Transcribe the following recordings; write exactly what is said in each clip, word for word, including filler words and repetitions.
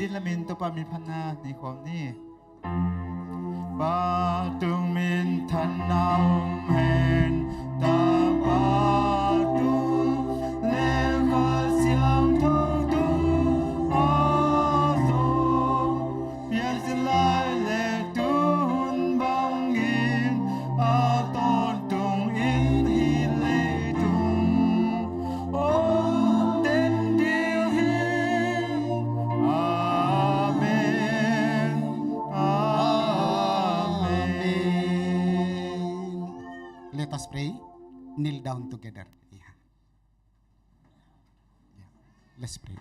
Lamin Topa min phatna nei khawm ni. Pa tung minthanna om hen, Tapa tung le Kha Siangtho tung a zong, pianzin lai le tun bangin a tawntung in hih leitung om den ding hi. Amen. Amen. Let us pray. Kneel down together. Yeah. Yeah. Let's pray.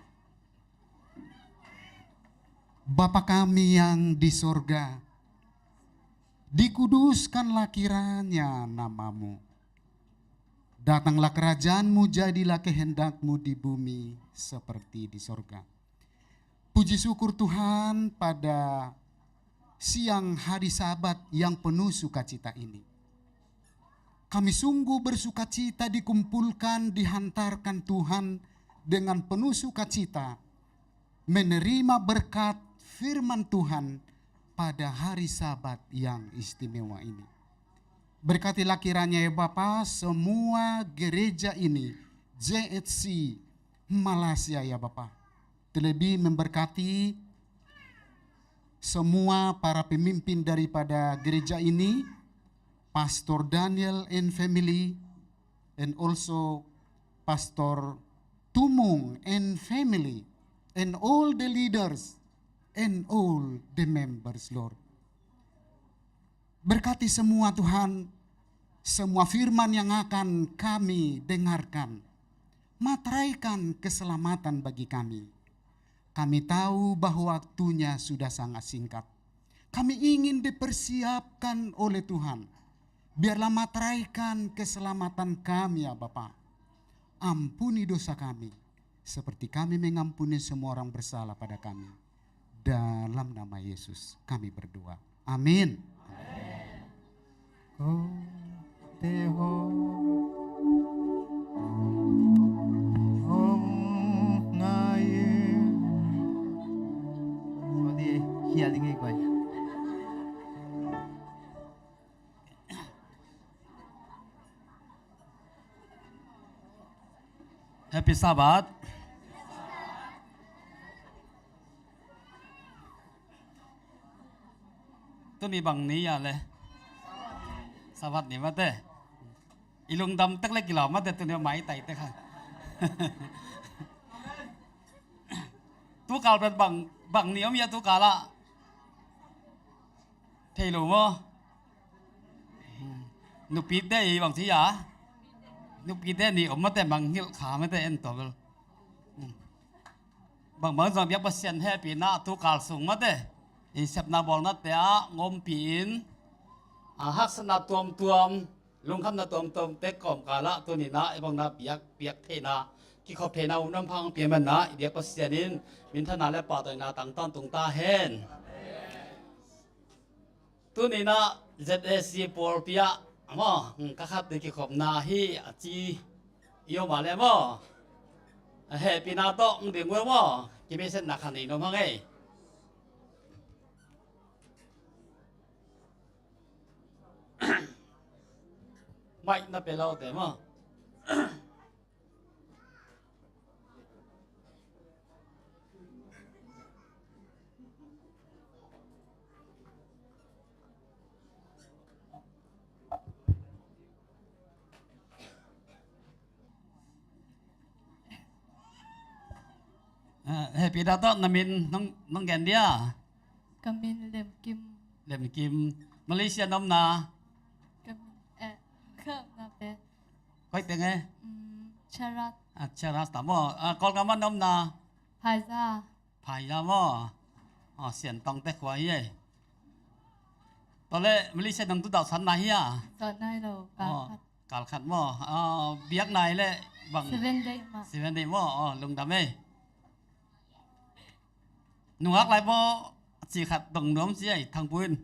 Bapa kami yang di sorga, dikuduskanlah kiranya nama-Mu. Datanglah kerajaan-Mu, jadilah kehendak-Mu di bumi seperti di sorga. Puji syukur Tuhan, pada siang hari Sabat yang penuh sukacita ini, kami sungguh bersukacita dikumpulkan, dihantarkan Tuhan dengan penuh sukacita menerima berkat firman Tuhan pada hari Sabat yang istimewa ini. Berkatilah kiranya ya Bapa semua gereja ini, J H C Malaysia ya Bapa. Terlebih memberkati semua para pemimpin daripada gereja ini, Pastor Daniel and family, and also Pastor Tumung and family, and all the leaders, and all the members, Lord. Berkati semua, Tuhan, semua firman yang akan kami dengarkan. Materaikan keselamatan bagi kami. Kami tahu bahwa waktunya sudah sangat singkat. Kami ingin dipersiapkan oleh Tuhan. Biarlah materaikan keselamatan kami, ya Bapa. Ampuni dosa kami, seperti kami mengampuni semua orang bersalah pada kami. Dalam nama Yesus kami berdoa. Amin. Ko te ho hong ngai. Ko te hia ding ei koi. Happy Sabbath. Tuni bang ni a le? Sabbath ni mate. I lungdam tek le kilau mate, tuni mai tai tek ha. Tukal pen bang, bang ni om ia tukal ah. Thei lo maw? Nupite i bang ci a? Nupite ni om mate, mangngilh kha mate, en tua bel. Bangbang zong biak Pasian hehpihna a tukal sung mate i sepna bawlnate ah ngompi in, a haksatna tuamtuam, lungkhamna tuamtuam tek kawmkal ah tuni-in ah i bangna biak, biak theihna, kikhop theihna, upna hong pia manna i biak Pasian in minthanna le pahtawina tangtawn tung ta hen. Tuni-in ah Z A C pawlpi ah maw, ka khat te kikhopna hi a ci i om a le maw, a hehpihna tawh hong ding uh maw, kimeisetna khat nei nuam hang ei. Maih na pe lo te maw. Ah, hehpihna tawh na min nong, nong gen dia? Ka min Lemkim. Lemkim. Malaysia na omna? Ka min, eh, ka omna pen. Koi teng e? Mm, Cheras. Ah, Cheras ta maw. Ah, Kawlgam ah na omna? Phaija. Phaija maw. Ah, Siantawngte khua hi e. Tua leh Malaysia nang tu dausatna hi a? Dausat nai lo, kal khat. Kal khat maw. Ah, biakna leh bang? Seven Day mah. Seven Day maw. Ah, lungdam e. Nungak lai maw, ci khat dong nuam ci ai, Thangpu in.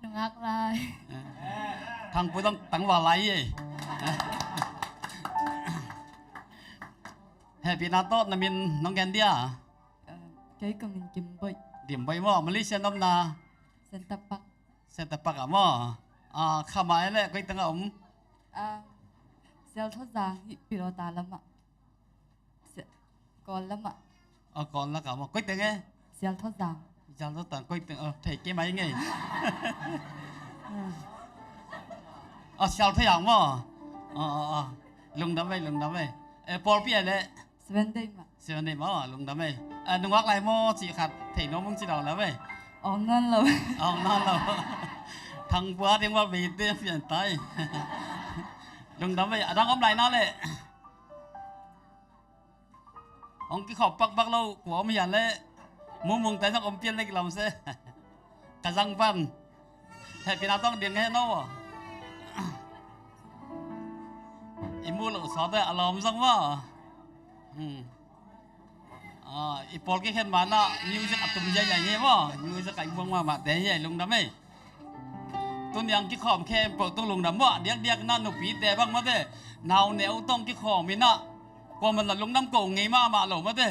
Nungak lai. Thangpu dong tangval lai ai. Hehpihna tawh na min nong gen dia? Kei ka min Kim Boih. Kim Boih maw, Malaysia na om na? Center Park. Center Park ah maw? Kha mah e leh koi teng ah om? Sialthawzang hi, Pilawta lamah. Kawl lamah. Kawl lakah maw, koi teng e? Sialthawzang. Sialthawzang koi teng, thei kei mai ngei. Sialthawzang maw? Lungdam ei, lungdam ei. Pawlpi e leh? Seven Day mah. Seven Day mah, lungdam ei. Nungak lai maw cih khat thei nuam ung ci lo la ve. Awng nawn lo. Awng nawn lo. Thangpua ding mah bei te pian tai. Lungdam ei, a dang om lai na leh? Hong kikhawm pakpak lo kua om hian leh? Mumung tai zong om pian leh kilawm se. Ka zang pan. Hehpihna tawh ding he no. I mu lo sawt a lawm zong maw. I pawl kikhen manah music a tum ziaziai hi maw. Music a i muang mahmahte hi a, i lungdam ei. Tuni ang kikhawm khempeuh tung lungdam maw. Diakdiak na nupite bang mate, nau neu tawh kikhawm inah kuaman la lungdam ko ngei mahmah lo mate.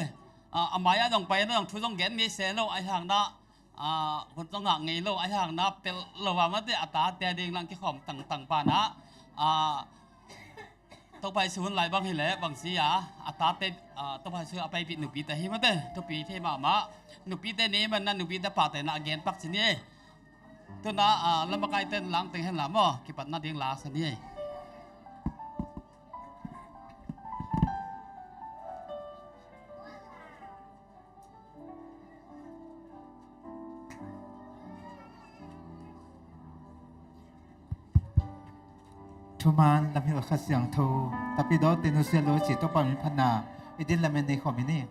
A mai-ah zong pai inah zong thu zong gen ngei se lo, ahi hangna hun zong ngah ngei lo, ahi hangna pelh lo a mate, a tate ding lang kikhawm tangtang panah Topa Jesu hun lai bang hileh bang si a, a tate, Topa Jesu a paipih nupite hi mate, thupi thei mahmah. Nupite ni manna nupite pahte na a gen pak ci ni. Tuna lamakaite langteng hen la maw, kipatna ding la sa ni. Thuman lamhilh Kha Siangtho, Tapidawte nusia lo ci Topa min phatna i din lamen nei khawm hi ni.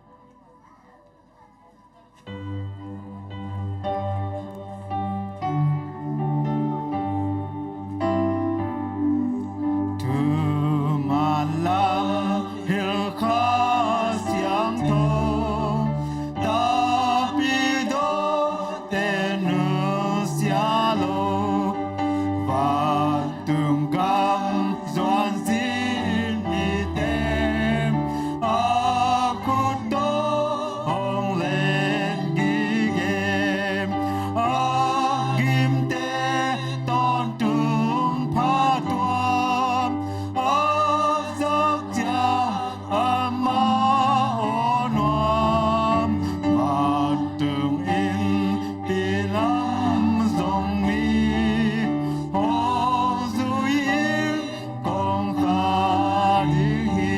Thuman lamhilh Kha Siangtho, Tapidawte nusia lo, vantung gam zuan zi mite a khut tawh hong len gige, a gimte tawntung pha tuam, a zak ciang amah aw nuam, vantung innpi lam zong mi hong zui in kong kha ding hi.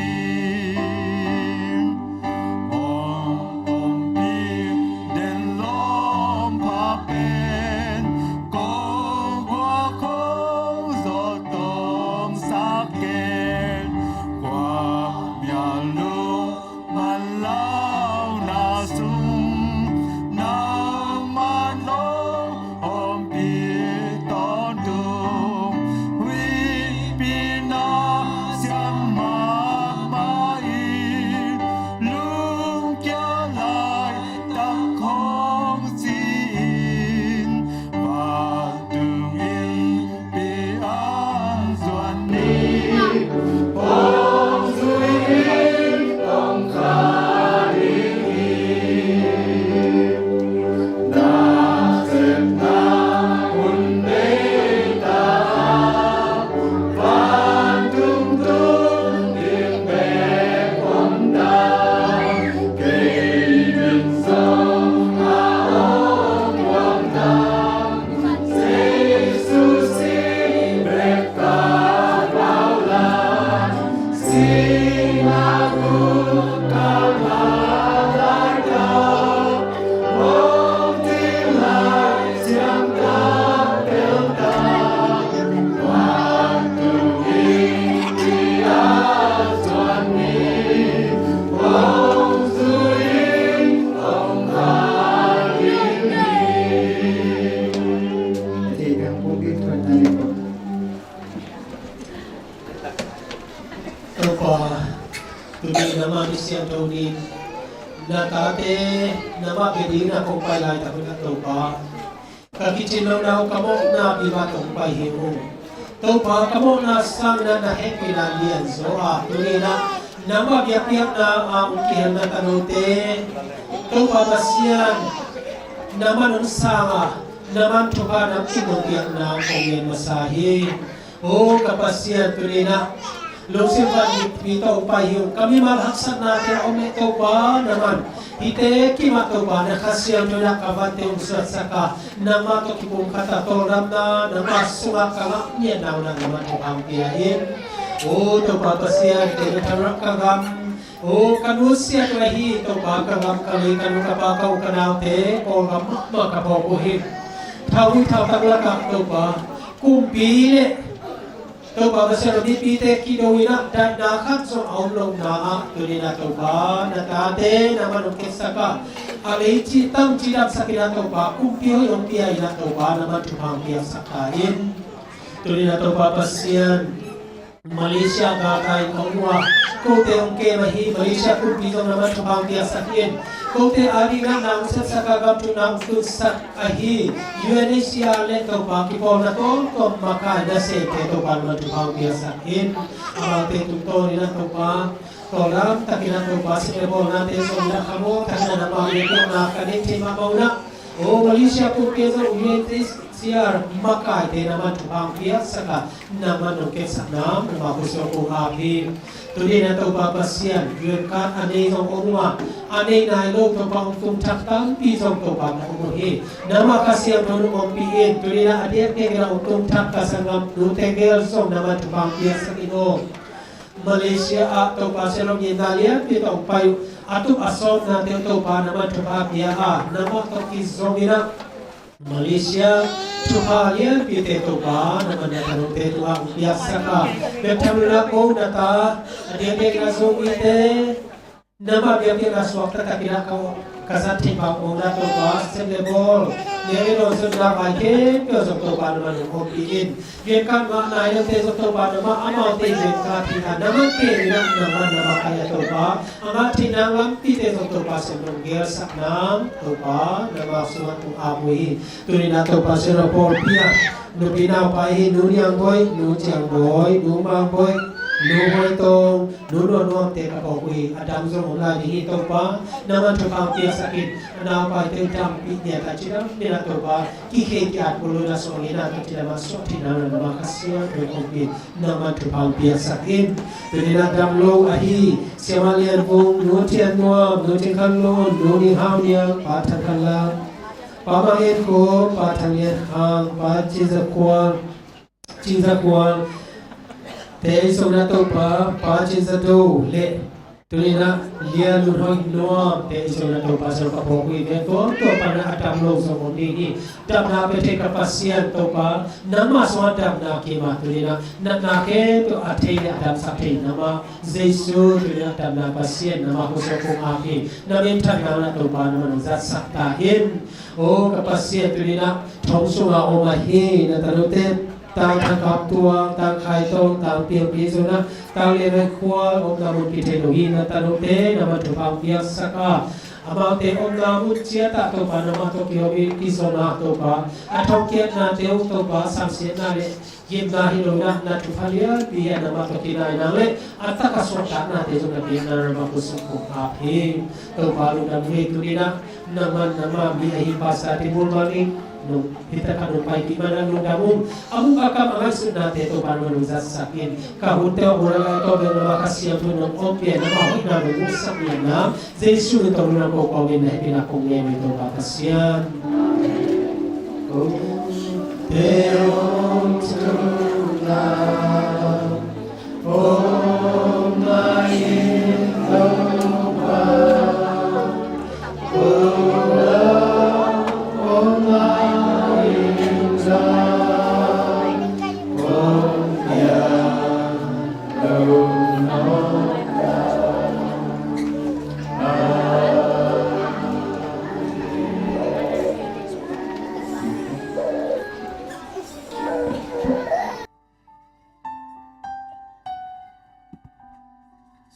Hong ompih den lawm pha pen kong guak hong zawh tawmsak ken, khuamial lung manlauna sung nangman hong ompih tawntung, huihpi na siam mahmah in, lungkia laitak hong si in, vantung in pi an zuan ni. Hong zui in hong kha ding hi. Na sepna hun nei ta, vantung tung ding bek om ta, kei min zong a om nuam ta. Topa, tuni nangmah mi siangtho ni, na tate nangmah bia dingin a kong pai laitak hun ah Topa, ka kicin lo na uh ka mawhna viva tawh hong pai hi uh. Topa, ka mawhna sangin na hehpihna lian zaw a, tuni na Nangmah biakpiakna a ong kihel na tanote, Topa Pasian, nangmah nong sang a, nangmah thupha nang kim ong piakna kong ngen masa hi. O ka Pasian, tuni-in ah lungsim van mipmi tawh pai hi ung. Ka mimal haksatnate a om leh Topa, nangmah hihte kimah Topa na Kha Siangtho in ah ka vante ong suaksak a, nangmah tawh kipumkhat a tawldamna nangmah sungah ka ngah ngiatna un ah nangmah thupha ong pia in. O Topa Pasian, tena tharak ka gam, o ka nusiat uh ahi Topa, ka gam ka lei, ka nu ka pa, ka u ka naute Kawlgam mahmah ka phawk uh hi. Thau hi, thau tak lakah Topa, kumpi le Topa Pasian, mipite kido in ah daihna khat zong a om lohna ah, tuni-in ah Topa na tate nangmah nong kepsak a, a leici tang cidamsak in ah Topa, kumpi hoih ong pia in ah Topa, nangmah thupha ong piaksak ta in. Tuni-in ah Topa Pasian, Malaysia galkai ka om uh a, kote ong kem ahi Malaysia kumpi zong nangmah thupha ong piaksak in. Kote adingin ah na ong sepsak a, gam tungah na ong tunsak ahi U N H C R le Topa, kipawlna tuamtuam makai nasemte Topa, nangmah thupha ong piaksak in. Amaute tungtawn in ah Topa, tawldam takin ah Topa, sep le bawlnate zong in ah khamawh takin ah nangmah biakpiakna ka neih theih mahmah un ah, o Malaysia kumpi zong U N H C R makaite nangmah thupha ong piaksak a, nangmah nong kepsakna nangmah khutsung kong ap hi. Tuni-in ah Topa Pasian, green card a nei zong om uh a, a nei nai lo Topa, ong tung thak tampi zong Topa na om uh hi. Nangmah Kha Siangtho nong ompih in, tuni-in ah a diakdiakin ah ong tung thak ka sanggamnu tegel zong nangmah thupha ong piaksak in aw. Malaysia ah Topa Pasian, lungdamna lianpi tawh ong pai uh a tup a sawmnate uh Topa, nangmah thupha pia a, nangmah tawh kizom in ah Malaysia thupha lianpite Topa, nangmah na tanote tungah ong piaksak a, bek tham lo in ah ko na ta a diakdiakin ah zong ite, nangmah biakpiakna suak taktak in ah ka, ka zat theih bang ong na Topa, sep le bawl, neu le dawn, zonna vai khempeuh zong Topa nangmah nong ompih in. Green card ngah nai lote zong Topa, nangmah amaute green card theihna nangmah kem in ah, nangmah na makaih a Topa, a ngah theihna lampite zong Topa Pasian nong gelsak nang Topa, nangmah sungah kong ap uh hi. Tuni-in ah Topa Pasian, a pawlpi ah nupi naupa ahi Nu Niang Bawi, Nu Ciang Bawi, Nu Mang Bawi, Nu Bawi Tawng, Nu Nuam Nuamte ka phawk uh hi. A dang zong om lai ding hi Topa, nangmah thupha ong piaksak in. A naupaite uh dampih, ngiat a cidam in ah Topa, kikhei ki-at kul lo in ah, suang in ah, ka cidam a suah theihna nangmah Kha Siangtho ong ompih, nangmah thupha ong piaksak in. Tuni-in ah damlo ahi Siamah Lian Vung, Nu Thian Nuam, Nu Cing Khan Lun, Nu Ning Hau Niang, Pa Thang Khan Lam, Pa Mang En Kho, Pa Thang Lian Khang, Pa Cin Za Khual, Cin Za Khual te i zong na Topa, Pa Cin Za Do le tuni-in ah Lia Lun Hoi Nuam te i zong na Topa, zong ka phawk uh hi. Veng tuamtuam pan ah a dam lo zong om ding hi. Damna pia thei ka Pasian Topa, nangmah sungah damna kim a, tuni-in ah natna khempeuh a thei le a damsak thei nangmah Jesu, tuni-in ah damna Pasian, nangmah khutsung kong ap hi. Na minthanna na Topa, nangmah nong zatsak ta in. O ka Pasian, tuni-in ah thong sungah om ahi na tanote Tang Thang Kap Tuang, Tang Khai Tong, Tang Piang Pi Zuna, Tang Lian Vai Khual, omna mun kithei lo hi. Na tanote nangmah thupha ong piaksak a, amaute omna mun ciat ah Topa, nangmah tawh kihawm in kizom a Topa, a thongkiatnate uh Topa, samsiatna le gimna hi lo in ah, na thupha lianpi hi a, nangmah tawh kinai nang le a tak a suahtaknate zong na piakna nangmah khutsung kong ap hi. Topa lungdam hi. Tuni-in ah nangman nangmah mi ahi Pastor Timul Mang in nong hi tak a nong pai kik man a lungdam ung. A buk a kam a ngaihsutnate Topa nangman nong zatsak in. Ka hunte a ulagai tawh bel nangmah Kha Siangtho nong ompih a, nangmah hoihna nong musak in a, Jesu min tawh lungdam kong ko in, na hehpihna kong ngen hi Topa Pasian. Amen.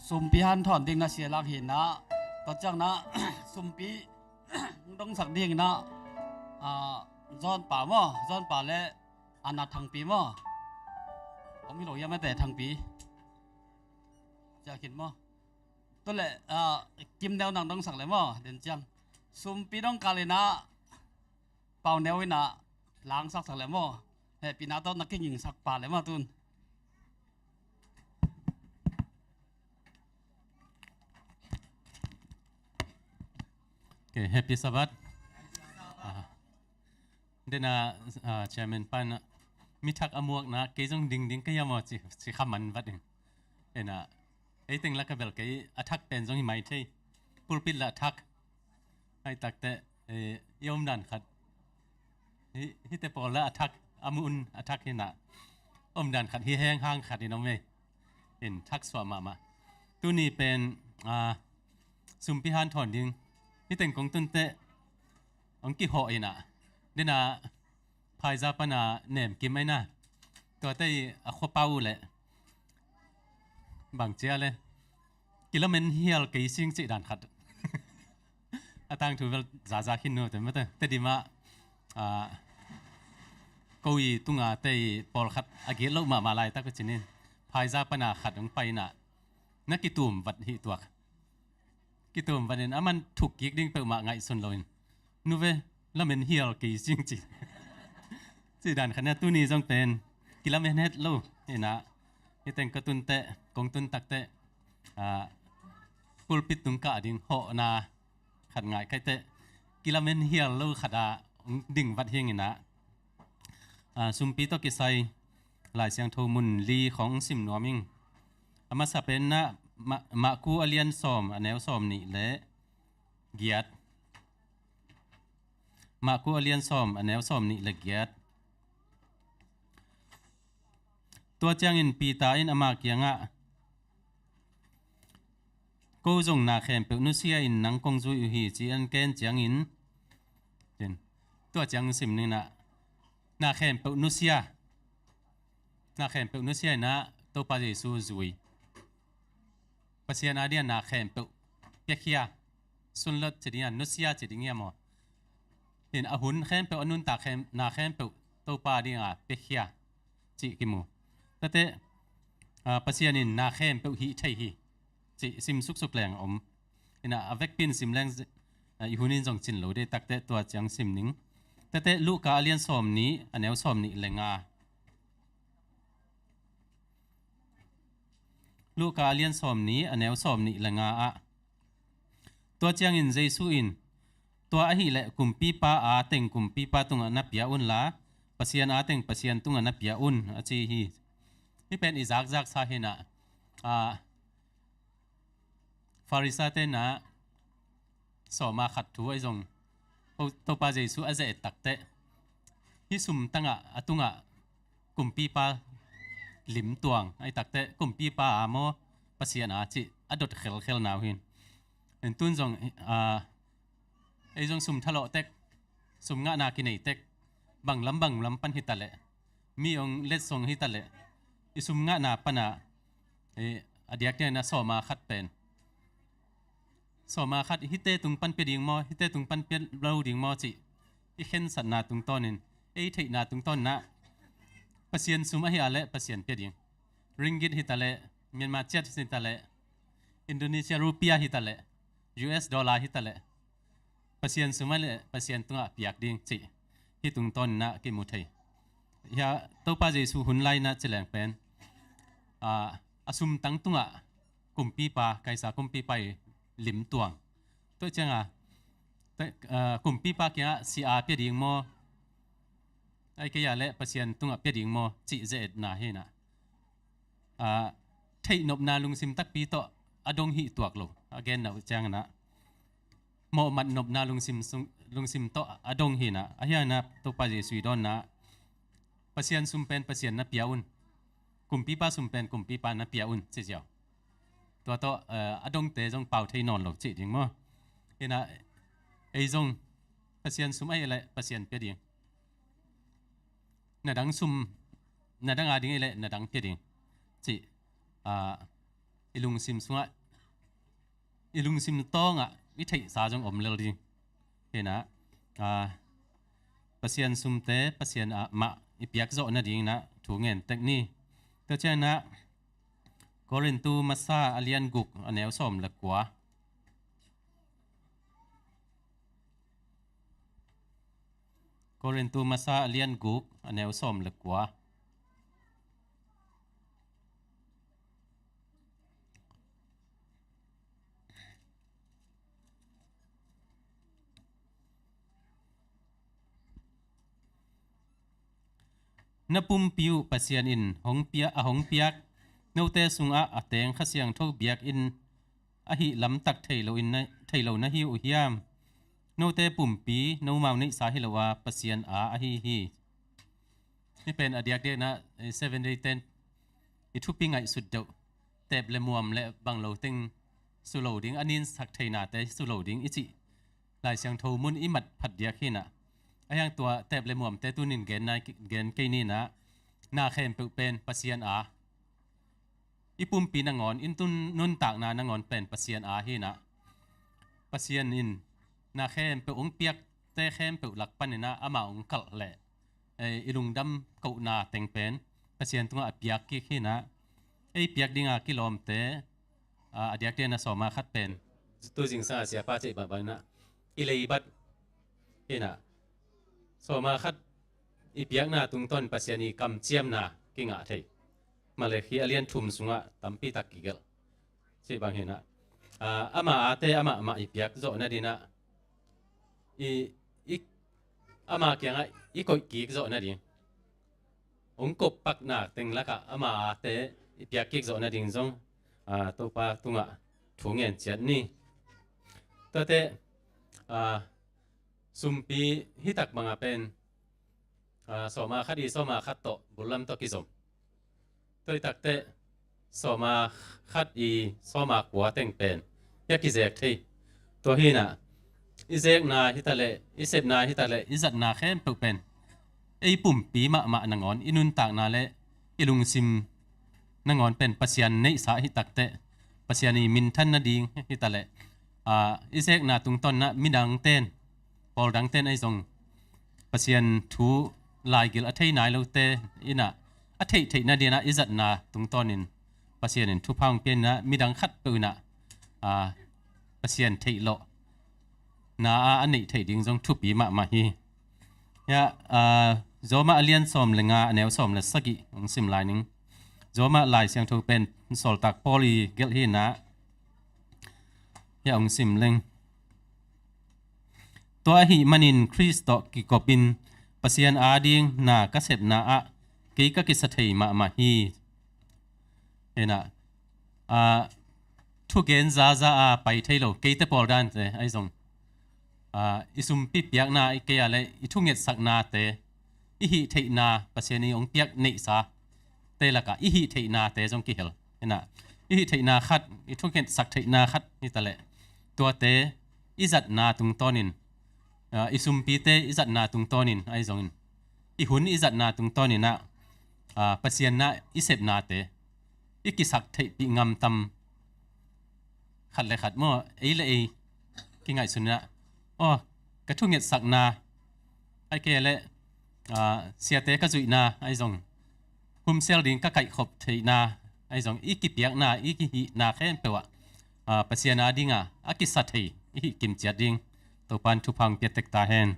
Sumpi hanthawn ding na sia lak hi na, tua ciang na, sumpi dongsak ding na, a, Zawnpa maw, Zawnpa le a na Thangpi maw? Om hi lo hiam, a te Thangpi? Cia khin maw? Tua le, ah, Kim Neu nang dong sak le maw, den ciang. Sumpi dong kal in ah, Pau Neu in ah, lang sak sak le maw. Hehpihna tawh na kinging sak pa le maw tun. Okay, happy Sabbath. Ah. Dena, ah, chairman pan, ah, mi thak a muakna, kei zong dingding ka hiam aw ci, ci kha man vat in. Ena, ei teng laka bel kei a thak pen zong hi mai thei. Pulpit la a thak. Ai takte, eh, i om dan khat. Hi, hite pawl la a thak, a mun a thak hi na. Om dan khat hi heng hang khat in om ei. In thak suah mahmah. Tuni pen, ah, sumpi hanthawn ding. Hi teng kong tunte, hong kihawh in ah. Dena, phaiza pana nem kim ai na. Tuate i a khuapa uh le. Bang cia le. Kilamen hial kei sing cih dan khat. A tangthu bel zaza khin nu te mate. Tedim ah, ah, ko i tunga te i pawlkhat a git loh mahmah laitak uh cinin. Phaiza pana khat hong pai in ah. Na kitum vat hi tuak. Kitum vat in a man thuk kik ding peuhmah ngaihsun loin. Nu ve, lamen hial kei sing ci. Cih dan khat nia tuni zong pen. Kilamen het lo. Hi na. Hi teng ka tunte, kong tun takte. Ah, pulpit tung kah ding hawhna khat ngai kaite. Kilamen hial lo khat ah ding vat hing in ah. Ah, sumpi tawh kisai Lai Siangtho mun li khawng sim nuam ing. A masa pen na Ma-, Mahku a lian sawm, a neu sawm nih le giat. Mahku a lian sawm, a neu sawm nih le giat. Tua ciangin Peter in ama kiangah, ko zong na khempeuh nusia in nang kong zui uh hi, ci an ken ciangin, cin. Tua ciang sim ning na, na khempeuh nusia. Na khempeuh nusia in ah Topa Jesu zui. Pasian a dia na khempeuh piakhia. Sunlot ci ding a, nusia ci ding ia maw. In a hun khempeuh, a nuntak khem-, na khempeuh Topa dinga piakhia. Cih kimu. Tate, ah, Pasian in na khempeuh hih thei hi. Cih sim suksuk leng om. Ina a vekpin sim leng, ah, i hunin zong cin lo de takte tua ciang sim ning. Tate Luka a lian sawm nih, a neu sawm nih le nga. Luka a lian sawm nih, a neu sawm nih le nga ah. Tua ciangin Jesu in, tua ahih leh kumpipa a teng kumpipa tungah na pia un la, Pasian a teng Pasian tungah na pia un, a ci hi. Hi pen i zakzak sa hi na, ah, Pharisee te na sawma khat thu a i zong, Topa Jesu a ze-et takte. Hi sum tangah, a tungah, kumpipa lim tuang, ai takte, kumpipa a maw, Pasian a cih, a dot khelkhel nau hin. En tun zong, ah, ei zong sum thalawh tek, sum ngahna kinei tek, bang lam bang lam pan hi ta leh, mi ong letsong hi ta leh, i sum ngahna pana, eh, a diakdiak na sawma khat pen. Sawma khat hite tung pan pia ding maw, hite tung pan pia lo ding maw cih. I khensatna tungtawnin, ei theihna tungtawn na. Pasian sum ahi a leh Pasian pia ding. Ringgit hi ta leh, Myanmar kyat hi ta leh, Indonesia rupiah hi ta leh, U S dollar hi ta leh. Pasian sum a leh Pasian tungah piak ding cih. Hih tungtawn na kimu thei. Hia Topa Jesu hun lai na ci leng pen. Ah, a sum tang tungah kumpipa, Kaisa kumpipa i lim tuang. Tua cianga, tua, ah, kumpipa kiangah si a pia ding maw? Ai kei a leh Pasian tungah pia ding maw? Cih ze-etna hi na. Ah, theih nopna lungsim takpi tawh a dong hih tuak lo. A genna uh ciangin ah. Mawhmat nopna lungsim sung, lungsim tawh a dong hi na. A hiang na Topa Jesu i dawnna. Pasian sum pen Pasian na pia un. Kumpipa sum pen kumpipa na pia un. Ci ziau. Tua tawh, eh, a dongte zong pau thei nawn lo cih ding maw. Hi na, ei zong Pasian sum ahi leh Pasian pia ding. Na dang sum, na dang a ding i leh na dang pia ding. Cih, ah, i lungsim sungah, i lungsim tawngah i theihsa zong om lel ding. Hi na, ah, Pasian sumte, Pasian ah mah i piak zawh nading na thu ngen tek ni. Tua ciang na, Korintu Masa a lian guk a neu sawm le kua. Korintu Masa a lian guk a neu sawm le kua. Na pumpi uh Pasian in hong pia, a hong piak note sungah a teng Kha Siangtho biakinn ahi lamtak thei lo in na, thei lo na hi uh hiam? Note pumpi nomau neihsa hi lo a, Pasian a ahi hi. Hih pen a diakdiakna, eh, Seven Day ten i thupi ngaihsut deuh, teep le muam le bang lo teng su lo ding, a ninsak theinate su lo ding i cih Lai Siangtho mun i mat phat diak hinah. A hiang tua teep le muamte tunin gen nai, gen kei ninah, na khempeuh pen Pasian a, i pumpi nangawn, i tun nuntakna nangawn pen Pasian a hinah. Pasian in na khempeuh hong piakte khempeuh lak paninah ama hong kalh leh, eh, i lungdam kohna teng pen Pasian tungah a piak kik hinah. Ei piak dinga kilawmte, ah, a diakdiakna sawma khat pen tu zingsang a siapa cih bangbang inah i leibat hinah. Sawma khat i piakna tungtawn Pasian i kamciamna kingah thei. Malakhi a lian thum sungah tampi tak kigelh. Cih bang hinah, ah, ama ate amah mah i piak zawh nadinah, i, i, ama kiangah i koih kik zawh nading, hong koppakna teng lakah ama ate i piak kik zawh nading zong, ah, Topa tungah thu ngen ciat ni. Tuate, ah, sumpi hitak banga pen, ah, sawma khat i sawma khat tawh bullam tawh kizom. Tua i takteh sawma khat i sawma kua teng pen hia kizek thei. Tua hinah i zekna hitaleh, i sepna hitaleh, i zatna khempeuh pen ei pumpi mahmah nangawn, i nuntakna le i lungsim nangawn pen Pasian neihsa hi takteh, Pasian i minthan nading hitaleh, ah, i zekna tungtawn inah midang ten, pawl dang ten ahi zong Pasian thu laigil a thei nai lote inah a theih theih nadinah i zatna tungtawnin Pasian in thupha hong pia inah midang khatpeuh inah, ah, Pasian theih lawh na a, a neih theih ding zong thupi mahmah hi. Hia, ah, Roma a lian sawm le nga a neu sawm le sagih hong sim lai ning. Roma Lai Siangtho pen sawltak Paul i gelh hinah. Hia hong sim leng. Tua ahih manin Khrist tawh kikopin Pasian ading na ka sepna ah kei ka kisa thei mahmah hi. Hinah, ah, thugen zaza a pai thei lo, keite pawl dante ahi zong, ah, i sumpi piakna i kei a le i thungetsaknate, i hih theihna Pasian i hong piak neihsa te lakah i hih theihnate zong kihel. Hinah, i hih theihna khat, i thungetsak theihna khat hitaleh, tuate i zatna tungtawnin, ah, i sumpite i zatna tungtawnin ahi zongin, i hun i zatna tungtawninah, ah, Pasian na i sepnate i kisak theihpih ngamtam khat le khat maw, ei le ei kingaihsun inah, aw, ka thungetsakna, ahih kei leh, ah, siate ka zuihna ahi zong, humsel ding ka kaihkhop theihna ahi zong, i kipiakna, i kihihna khempeuh ah, ah, Pasian adinga a kisa thei i hih kimciat ding Topan thupha hong pia tek ta hen.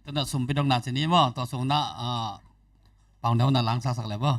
Tuna sumpi dongna cini maw, tua sungna, ah, pangdeu na langsaksak le maw.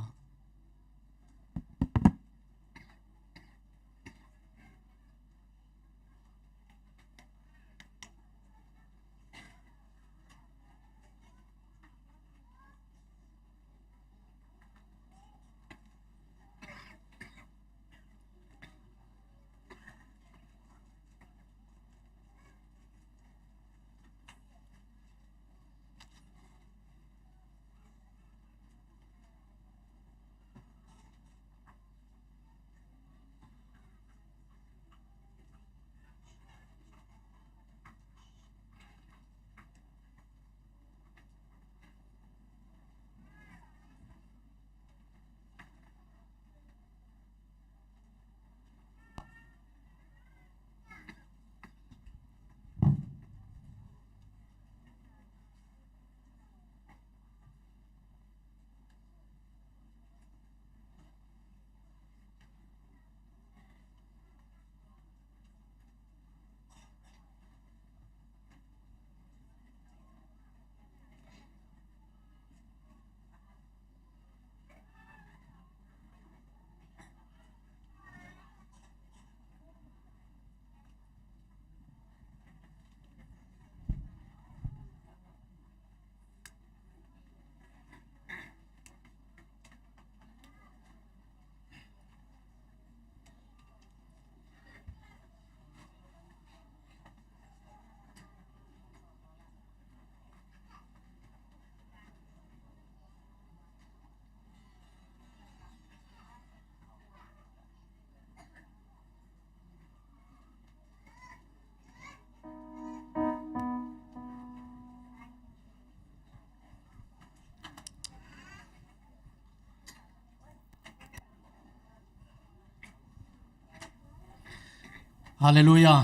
Halleluiah.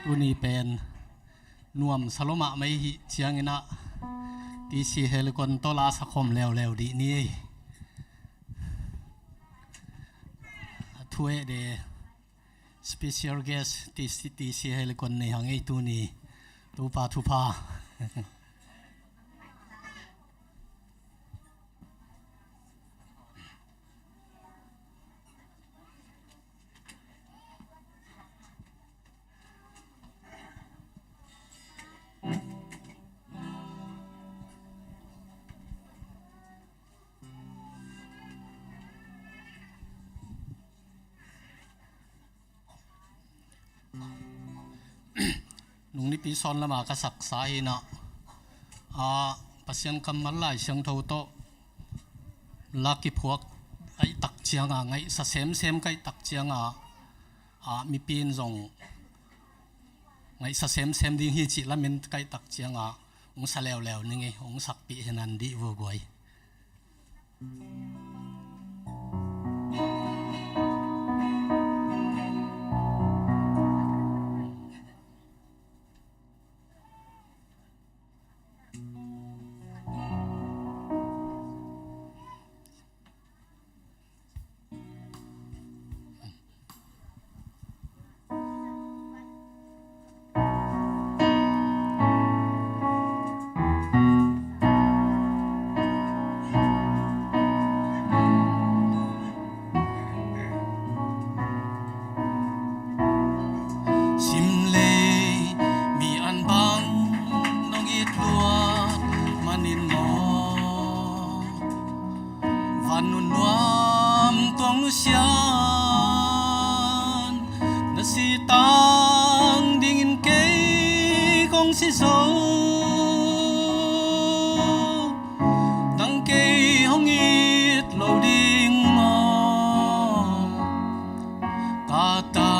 Tuni pen nuam sa lua mahmah i hih ciangin ah T C Helicon tawh la sa khawm leuleu dih ni. A thu eh de special guest T C, T C Helicon nei hang ei tuni. Topa thupha. Nung nipi sawn lama ka saksa hi na, a, Pasian kammal Lai Siangtho tawh la kiphuak ka hih tak cianga, ngaihsa semsem ka hih tak cianga, a, mipi in zong ngaihsa semsem ding hi cih lamen ka hih tak cianga, hong sa leuleu ning ei, hong sakpih hi nan dih vua guai. Simlei mi an bang nong it luat manin maw, van nun nuam tuang nusian na sitang dingin kei kong si zo. Nang kei hong it lo ding maw? Ka ta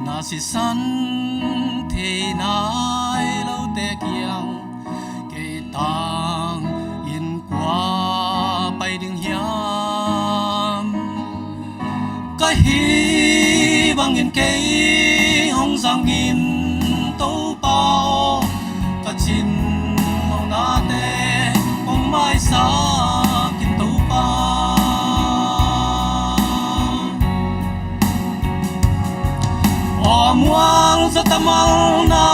na sisan thei nai lote kiang kei tangin kua pai ding hiam? Ka hih bangin kei hong zangin Topa aw, ka cin maunate hong maisak in Topa. Aw mual za tamal na,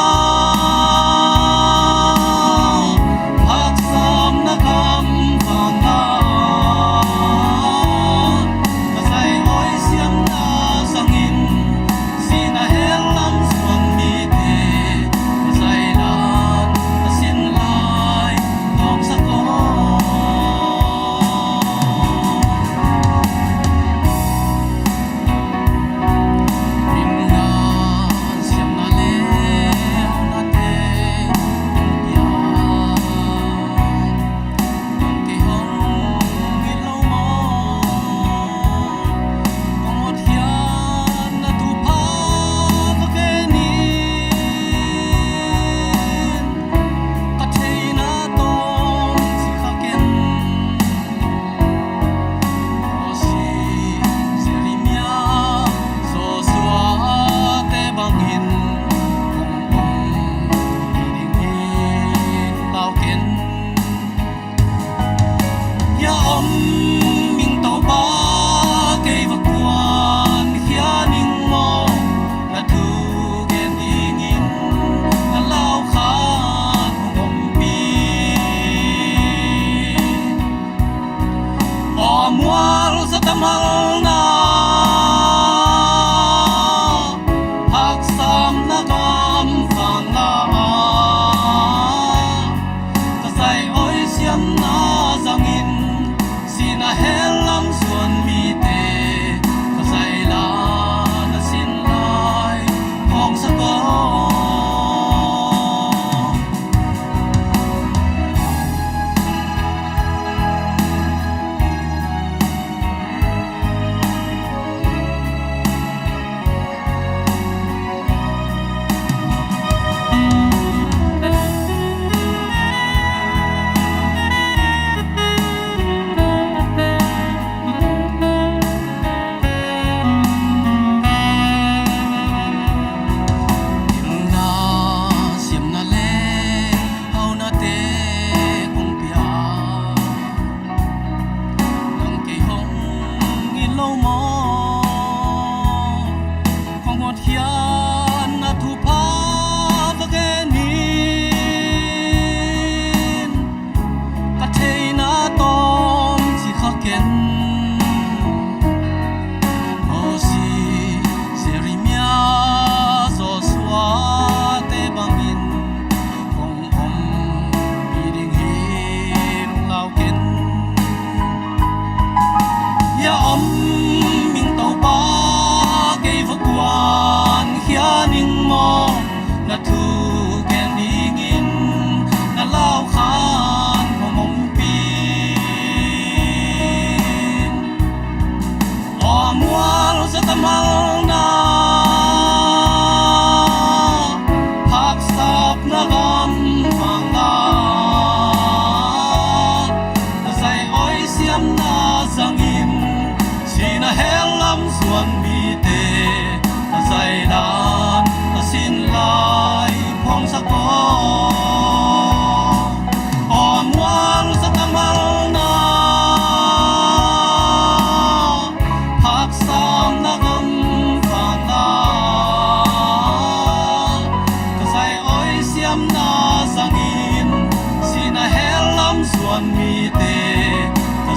haksatna gam vang na, ka zai awi siamna zangin, sihna hell lam zuan mite ka zai dan a sin lai hong sak aw. Ka theihna tawm ci kha ken, Moses, Jeremiah, Joshua te bangin hong om ding hi pau ken. Hia om ing Topa, kei va kuankhia ning maw? Na thu gen dingin na lau khat hong ompih. Aw mual za tamal na, haksatna gam vang na, ka zai awi siamna zangin, sihna hell lam zuan mite ka zai dan a sin lai hong sak aw.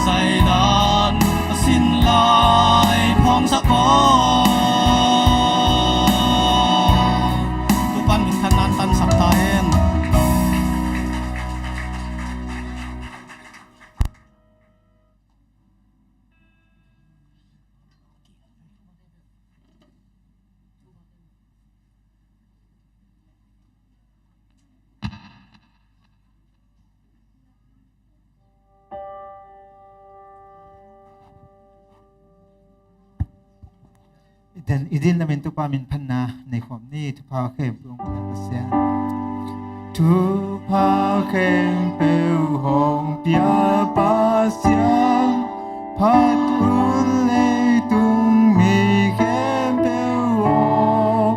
Laidan a sin lai phawngsak aw. Tupan min khat nan tansak ta hen. I din, i din lamin Topa min phatna nei khawm ni. Thupha khempeuh hong pia Pasian. Thupha khempeuh hong pia Pasian, phat un leitung mi khempeuh aw,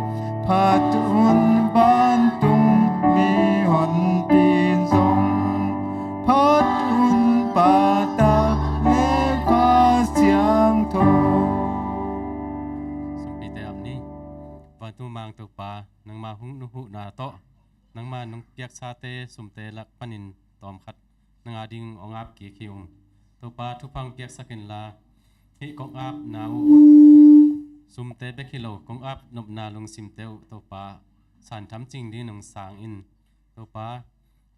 phat un vantung mihonpi in zong, phat un Pa, Ta le Kha Siangtho. Sumpite ap ni. Vantung Mang Topa, nangma hong nuhuhna tawh nangma nong piaksate sumte lak panin tawmkhat nang ading hong ap kik hi ung. Topa, thupha hong piaksak inla, hih kong apna uh sumte bek hi lo, kong ap nopna lungsimte uh Topa, san tham cing ding nong sang in. Topa,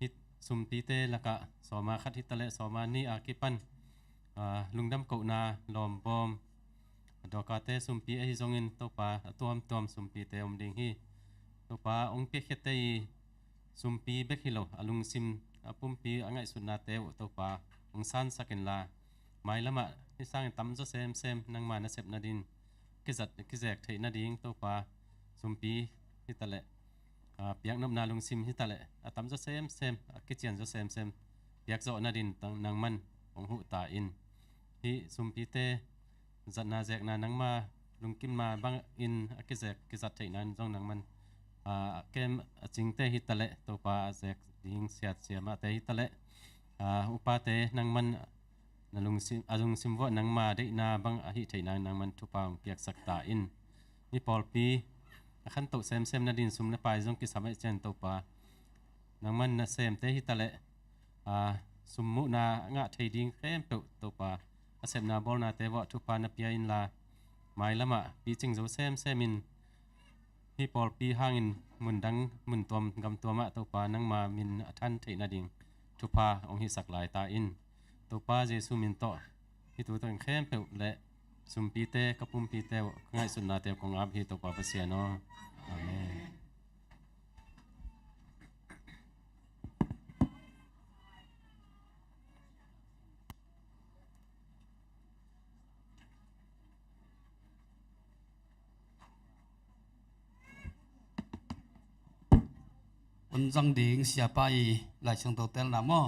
hih sumpite lakah sawma khat hi taleh sawma nih a kipan, aa, lungdam kohna lawmbawm, a dawkate sumpi ahi zongin Topa, a tuamtuam sumpite om ding hi. Topa, hong piakhiate i sumpi bek hi lo, a lungsim, a pumpi, a ngaihsutnate uh Topa, hong sansak inla, mailamah hih sangin tamzaw semsem nangma nasep nading kizat, kizek theih nading Topa, sumpi hi taleh, aa, piaknopna lungsim hi taleh, a tamzaw semsem, a kicianzaw semsem piakzawh nading tang nangman hong huh ta in. Hih sumpite zatna zekna nangma lungkimna bangin a kizek kizat theihna in zong nangman, aa, a kem a cingte hi taleh Topa, a zek ding siatsiamahte hi taleh, aa, upate nangman na lungsim, a lungsim vuah nangma deihna bang a hih theihna nangman thupha hong piaksak ta in. Hih pawlpi a khantoh semsem nading sum le pai zong kisam ahih ciang Topa, nangman nasemte hi taleh, aa, sum muhna a ngah thei ding khempeuh Topa, a sepna bawlnate vuah thupha na pia inla, mailamah picing zo semsem in, hih pawlpi hangin mundang muntuam gamtuamah Topa nangma min a than theih nading thupha hong hisak lai ta in. Topa Jesu min tawh hih thu teng khempeuh le sumpite, ka pumpite uh, ka ngaihsutnate uh kong ap hi Topa Pasian aw. Amen. Hun zang ding siapa i Lai Siangtho telna maw?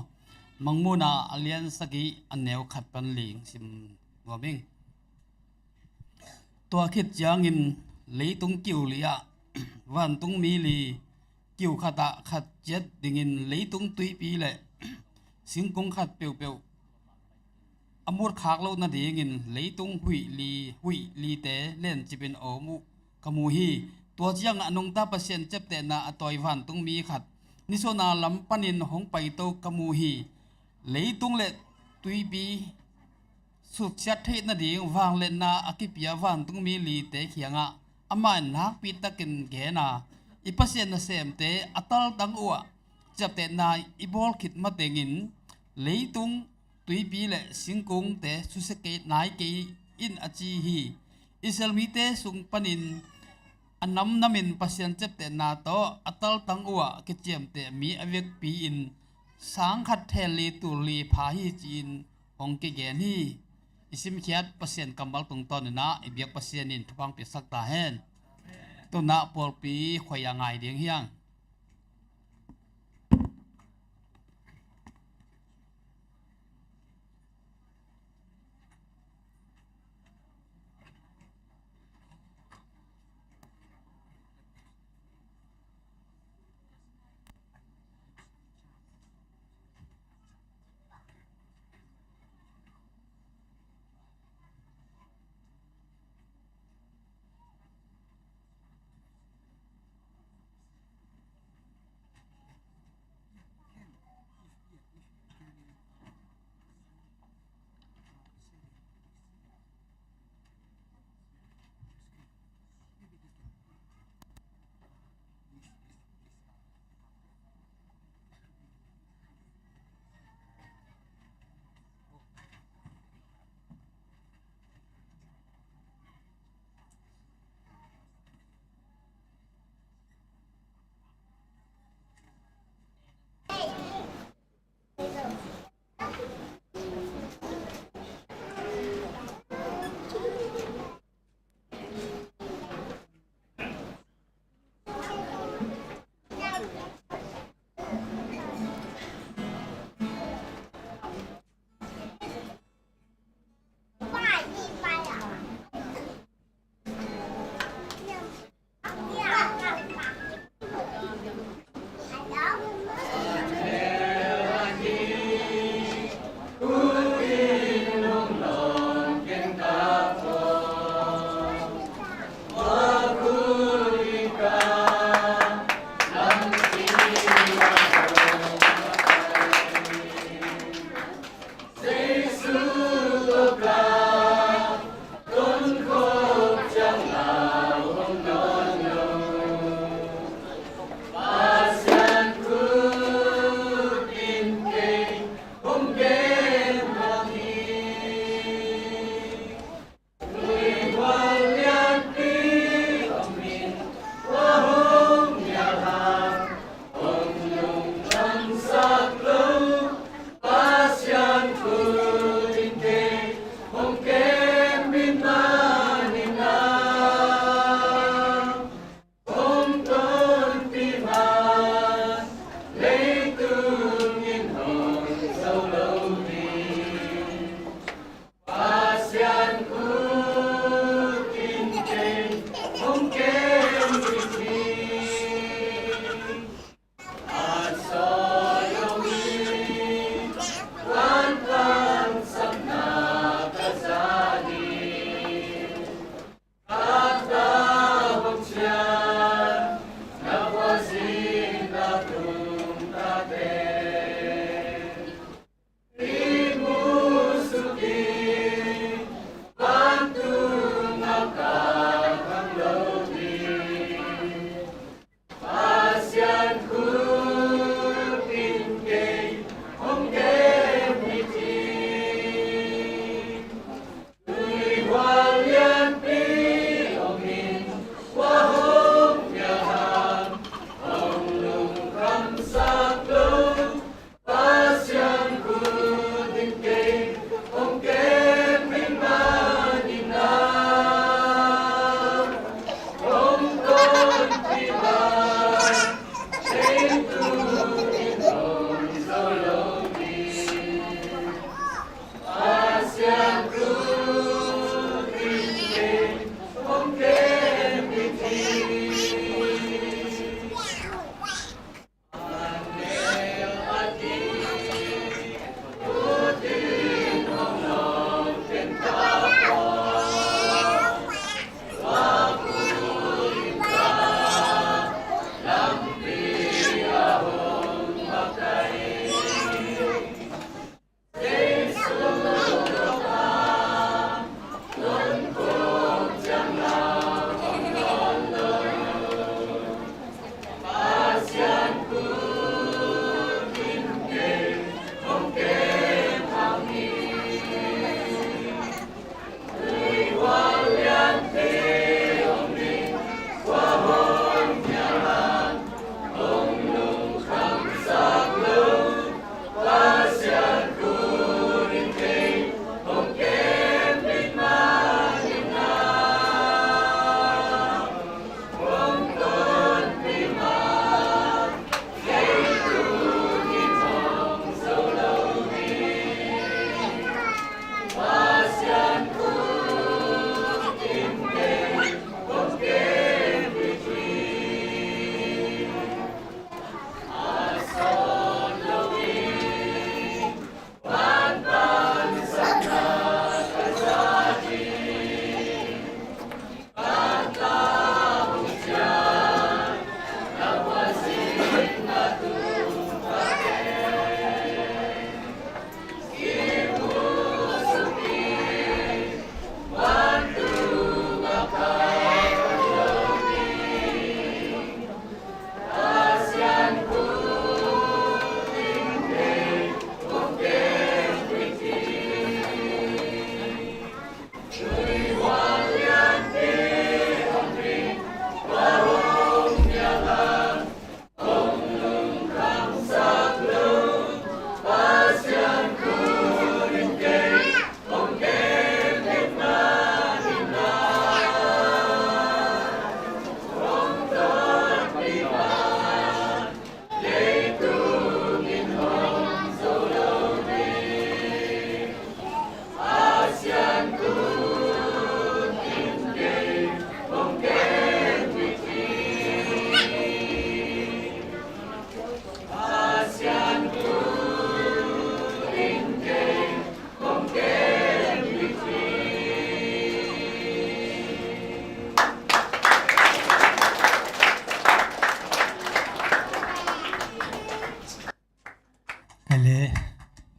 Mangmuhna a lian sagih a neu khat pan li sim nuam ing. Tua khit ciangin leitung kiu li ah vantung mi li, kiu khatah khat ciat dingin leitung tuipi le singkung khat peuhpeuh a mut khak loh nadingin leitung huih li, huih lite lencipin a om uh ka mu hi. Tua ciangah a nungta Pasian ciaptehna a tawi vantung mi khat nisuahna lam panin hong paito ka mu hi. Leitung le tuipi suksiat theih nading vangliatna a kipia vantung mi lite kiangah amah in nakpi takin gen a, i Pasian nasemte a taltang uhah ciaptehna i bawl khit matengin leitung, tuipi le singkungte susia kei, nai kei in a ci hi. Israel mite sung panin a namnamin Pasian ciaptehna tawh a taltang uhah kiciamteh mi a vekpi in sang khat thel li tul li pha hi ci-in hong kigen hi. I simkhiat Pasian kammal tungtawn inah i biak Pasian in thupha hong piaksak ta hen. Tunah pawlpi khuai a ngai ding hiang.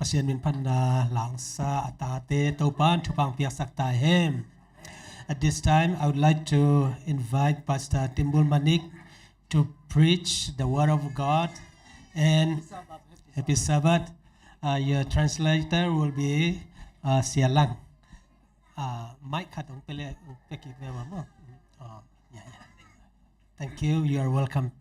Pasian min phatna lasa a tate Topan thupha piaksak ta hen. At this time, I would like to invite Pastor Timbul Manik to preach the word of God and happy Sabbath. Uh, your translator will be uh, Sia Lang. Uh, mic khat ong pele ong pekik ve wa mo. Uh, yeah, yeah. Thank you. You are welcome.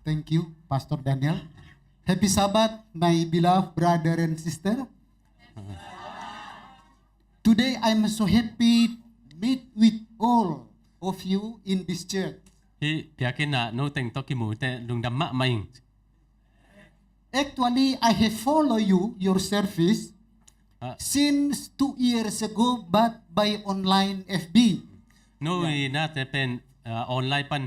Thank you, Pastor Daniel. Happy Sabbath, my beloved brother and sister. Today I'm so happy meet with all of you in this church. Hih biakinn ah no teng tawh kimu teh lungdam mahmah ing. Actually, I have followed you, your service, since two years ago, but by online F B. No i nate pen online pan,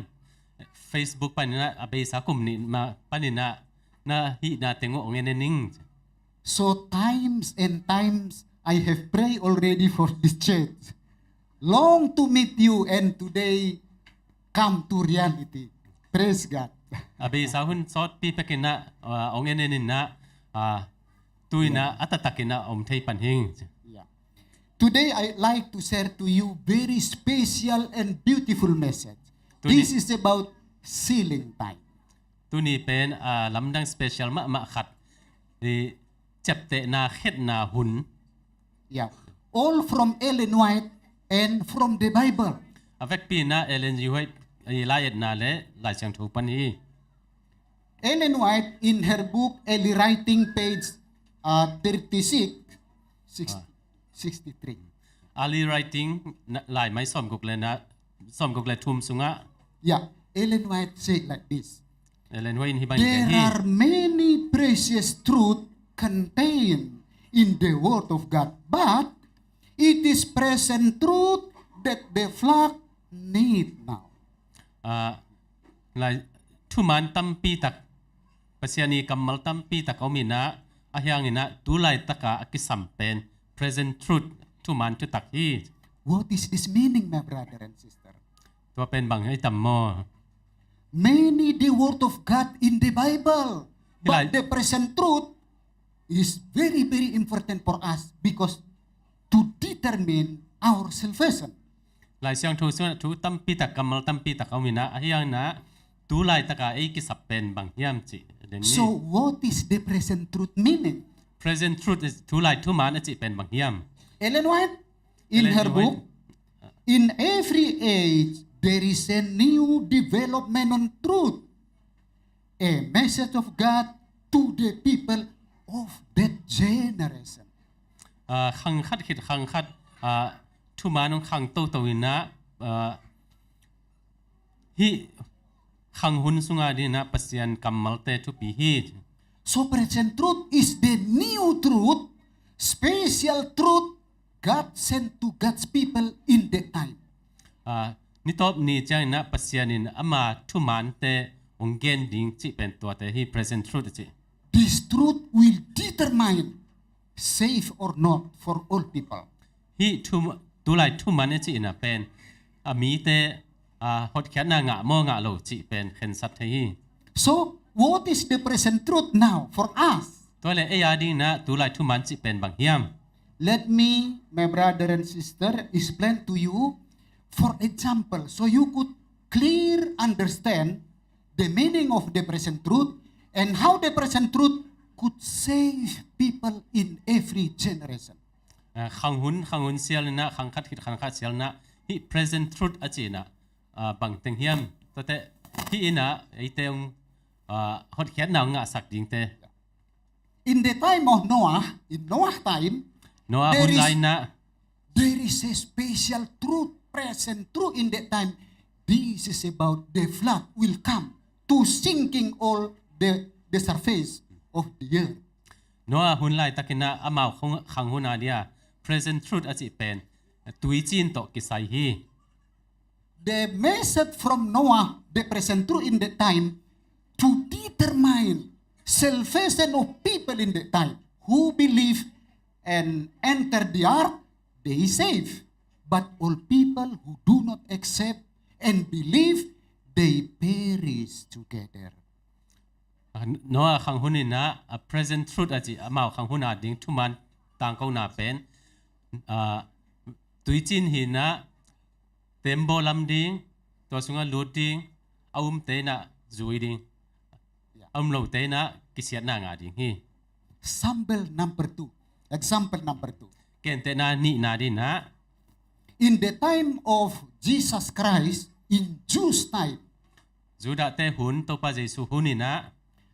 Facebook pan na a beisa kum nih ma pan na na hih nate ngawh ngen ning. So times and times I have prayed already for this church. Long to meet you and today come to reality. Praise God. A beisa hun sawtpi pekin na ong en en in na tu in na a taktak in na om thei pan hing. Yeah. Today I like to share to you very special and beautiful message. This is about sealing time. Tuni pen a lamdang special mahmah khat i ciaptehna khetna hun. Yeah. All from Ellen White and from the Bible. A vekpi na Ellen G. White i lai-etna le Lai Siangtho pan hi. Ellen White in her book Early Writing, page uh, thirty-six, sixty, sixty-three. Early Writing, Lai Mai sawmguk le na sawmguk le thum sungah. Yeah, Ellen White said like this. Ellen White in hih bang gen hi. There are many precious truth contained in the Word of God, but it is present truth that the flock need now. Lai thuman tampi tak, Pasian i kammal tampi tak a om in na a hiang in na tu laitaka a kisam pen present truth, thuman thutak hi. What is this meaning, my brother and sister? Tua pen bang hi tam maw? Many the word of God in the Bible, but the present truth is very, very important for us because to determine our salvation. Lai Siangtho sungah thu tampi tak, kammal tampi tak a om in na a hiang na tu laitaka ei kisap pen bang hiam cih. So what is the present truth meaning? Present truth is tu lai thuman a cih pen bang hiam? Ellen White in her book, in every age there is a new development on truth, a message of God to the people of that generation. Khang khat khit khang khat thuman hong khang toto in na hih khang hun sungah ding na Pasian kammalte thupi hi. So present truth is the new truth, special truth God sent to God's people in that time. Ni tawp ni ciangin na Pasian in ama thumante hong gen ding cih pen tuate hi present truth a cih. This truth will determine safe or not for all people. Hih tu lai thuman a cih in a pen a mite hotkhiatna ngah maw ngah lo cih pen khensat thei hi. So what is the present truth now for us? Tua le ei a ding na tu lai thuman cih pen bang hiam? Let me, my brother and sister, explain to you. For example, so you could clear understand the meaning of the present truth and how the present truth could save people in every generation. Khang hun khang hun sial in na khang khat khit khang khat sial in na hih present truth a cih in na bang teng hiam? Tuate hih in na eite hong hotkhiatna hong ngahsak dingte. In the time of Noah, in Noah time, Noah hun lai in na there is a special truth, present truth in that time. This is about the flood will come to sinking all the, the surface of the earth. Noah hun laitakin na amau khang hun a dia present truth a cih pen tuicin tawh kisai hi. the message from Noah, the present truth in that time, to determine salvation of people in that time. Who believe and enter the ark, they save. But all people who do not accept and believe, they perish together. Ah, Noah khang hun in ah, a present truth a ci, amau khang hun a ding thuman tangkona pen, ah, tuicin hi in ah, tembaw lam ding, tua sungah lut ding, a umte in ah zui ding, a um lote in ah kisiatna ngah ding hi. Example number two. Example number two. Gentehna nihna ding in ah, in the time of Jesus Christ, in Jews' time, Judahte hun, Topa Jesu hun in ah,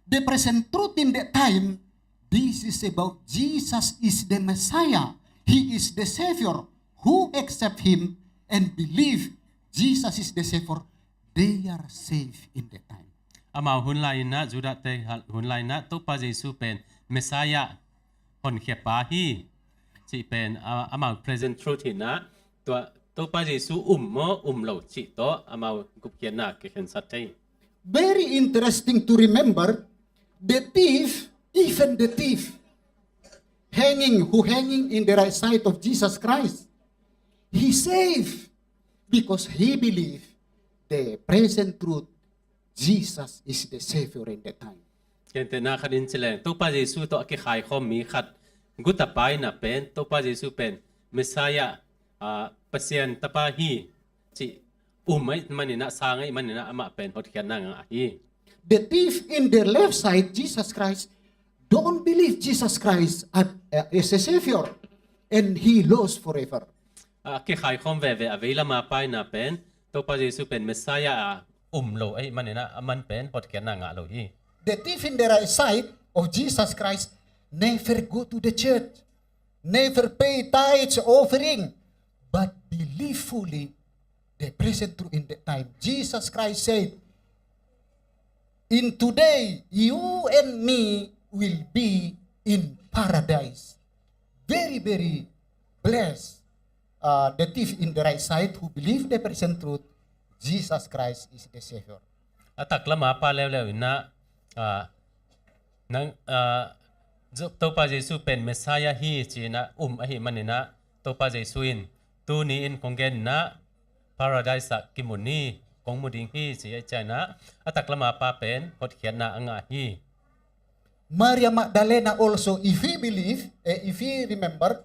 the present truth in that time, this is about Jesus is the Messiah. He is the Savior. Who accept him and believe Jesus is the Savior, they are saved in that time. Amau hun lai in ah, Judahte hun lai in ah, Topa Jesu pen Messiah, honkhiapa hi cih pen, ah, amau present truth hi in ah, tua Topa Jesu um maw um lo cih tawh amau gupkhiatna kikhensat thei. Very interesting to remember, the thief, even the thief, hanging, who hanging in the right side of Jesus Christ, he saved because he believed the present truth, Jesus is the Savior in that time. Gentehna khat in ci leng, Topa Jesu tawh a kikhaikhawm mi khat, gutapa in ah pen, Topa Jesu pen Messiah, ah, Pasian tapa hi cih um ahih manin ah, sang ahih manin ah, amah pen hotkhiatna ngah hi. The thief in the left side, Jesus Christ, don't believe Jesus Christ as, uh, as a Savior, and he lost forever. A kikhaikhawm veve a vei lama pa in ah pen, Topa Jesu pen Messiah a um lo ahih manin ah, aman pen hotkhiatna ngah lo hi. The thief in the right side of Jesus Christ never go to the church, never pay tithes offering, but believe fully the present truth in that time. Jesus Christ said, "In today, you and me will be in paradise." Very, very blessed, uh, the thief in the right side who believe the present truth, Jesus Christ is the Savior. A tak lama pa leuleu in ah, ah, nang, ah, Zo-, Topa Jesu pen Messiah hi ci in ah um ahih manin ah, Topa Jesu in, "Tuni in kong gen in ah, Paradise ah kimu ni, kong mu ding hi," ci ahih ciangin ah, a tak lama pa pen hotkhiatna a ngah hi. Maria Magdalena also, if he believe, eh, if he remember,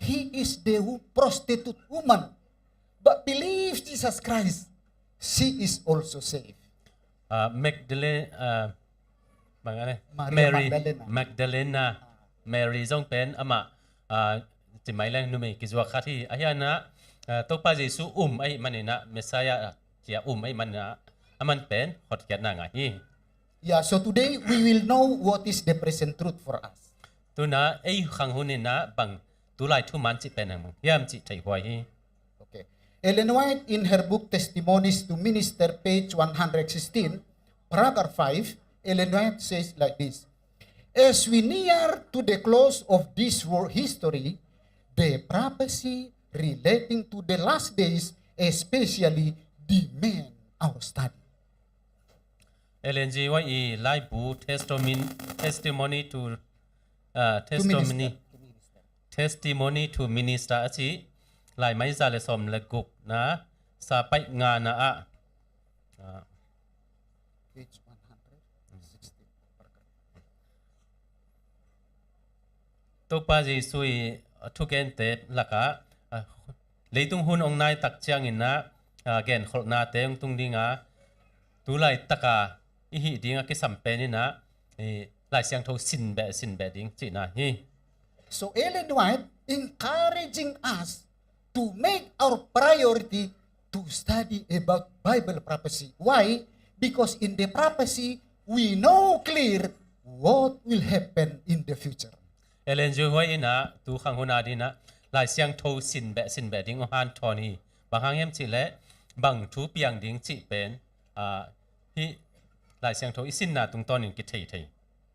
he is the wo-, prostitute woman, but believe Jesus Christ, she is also saved. Ah, Magdalene, ah, bang a le? Maria Mary Magdalena. Magdalena. Mary zong pen amah, ah, ci mai leng numei kizuak khat hi. Ahih hang ah, ah, Topa Jesu um ahih manin ah, Messiah, ah, ci a um ahih manin ah, aman pen hotkhiatna ngah hi. Yeah, so today we will know what is the present truth for us. Tu in ah, ei khang hun in ah, bang tulai thuman cih pen bang hiam cih theih huai hi. Okay. Ellen White, in her book Testimonies to Minister, page one hundred sixteen, paragraph five, Ellen White says like this: "As we near to the close of this world history, the prophecy relating to the last days especially demand our study." Ellen G. White i laibu Testimony, Testimony to, ah, To Testimony, Minister. Testimony to Minister a ci, laimai za le sawm le guk na, sa paih nga na ah, ah, page one hundred sixteen. Topa Jesu i thugente lakah, ah, leitung hun hong nai tak ciangin ah, ah, genkholhnate hong tung ding a, tu laitak a i hih ding a kisam pen in ah, i Lai Siangtho sin beh, sin beh ding cihna hi. So Ellen White encouraging us to make our priority to study about Bible prophecy. Why? Because in the prophecy, we know clear what will happen in the future. Ellen G. White in ah, tu khang hun a ding ah, Lai Siangtho sin beh, sin beh ding hong hanthawn hi. Bang hang hiam cih leh, bang thu piang ding cih pen, ah, hih Lai Siangtho i sinna tungtawnin kithei thei.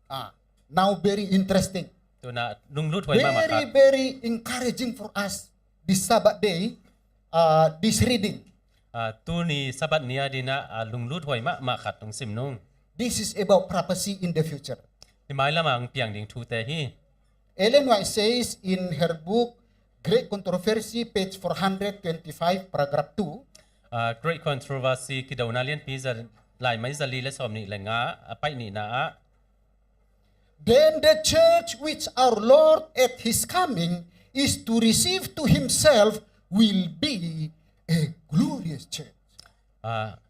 Ah, now very interesting. Tu in ah lunglut huai mahmah khat. Very, very encouraging for us this Sabbath day, uh, this reading. Ah, tuni Sabbath ni a dingin ah, ah, lunglut huai mahmah khat hong sim nung. This is about prophecy in the future. Hi mailam ah hong piang ding thute hi. Ellen White says in her book, Great Controversy, page four hundred twenty-five, paragraph two, Ah, Great Controversy, Kidona Lianpi, za, laimai zali le sawmnih le nga, a paih nihna ah. Then the church which our Lord at his coming is to receive to himself will be a glorious church. Ah,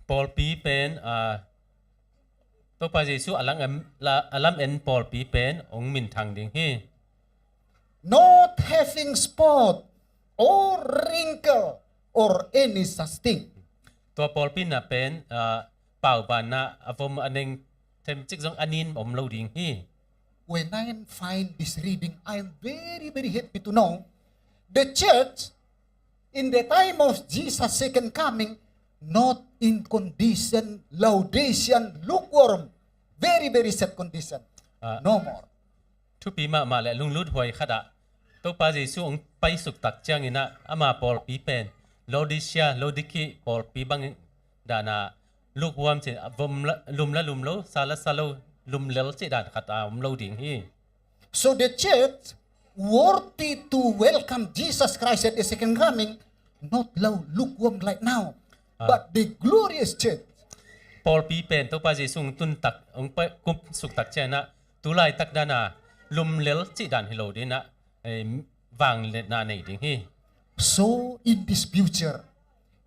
pawlpi pen, ah, Topa Jesu a lam en, la, a lam en pawlpi pen hong minthang ding hi. Not having spot or wrinkle or any such thing. Tua pawlpi na pen, ah, paubanna a vom a neng themcik zong a nin om lo ding hi. When I find this reading, I am very, very happy to know the church in the time of Jesus' second coming, not in condition, Laodicean, lukewarm, very, very sad condition. Ah. No more. Thupi mahmah le lunglut huai khat ah Topa Jesu hong paisuk tak ciangin ah ama pawlpi pen Laodicea, Laodicea pawlpi bang dan a lukewarm ci, a vom la, lum la lum lo, sa la sa lo, lum lel ci dan khat a om lo ding hi. So the church worthy to welcome Jesus Christ at the second coming, not lukewarm like now, Ah. but the glorious church. Pawlpi pen Topa Jesu hong tun tak, hong pa, kum suk tak ciangin ah tu laitak dan a lum lel ci dan hi lo dingin ah, eh, vangliatna nei ding hi. So in this future,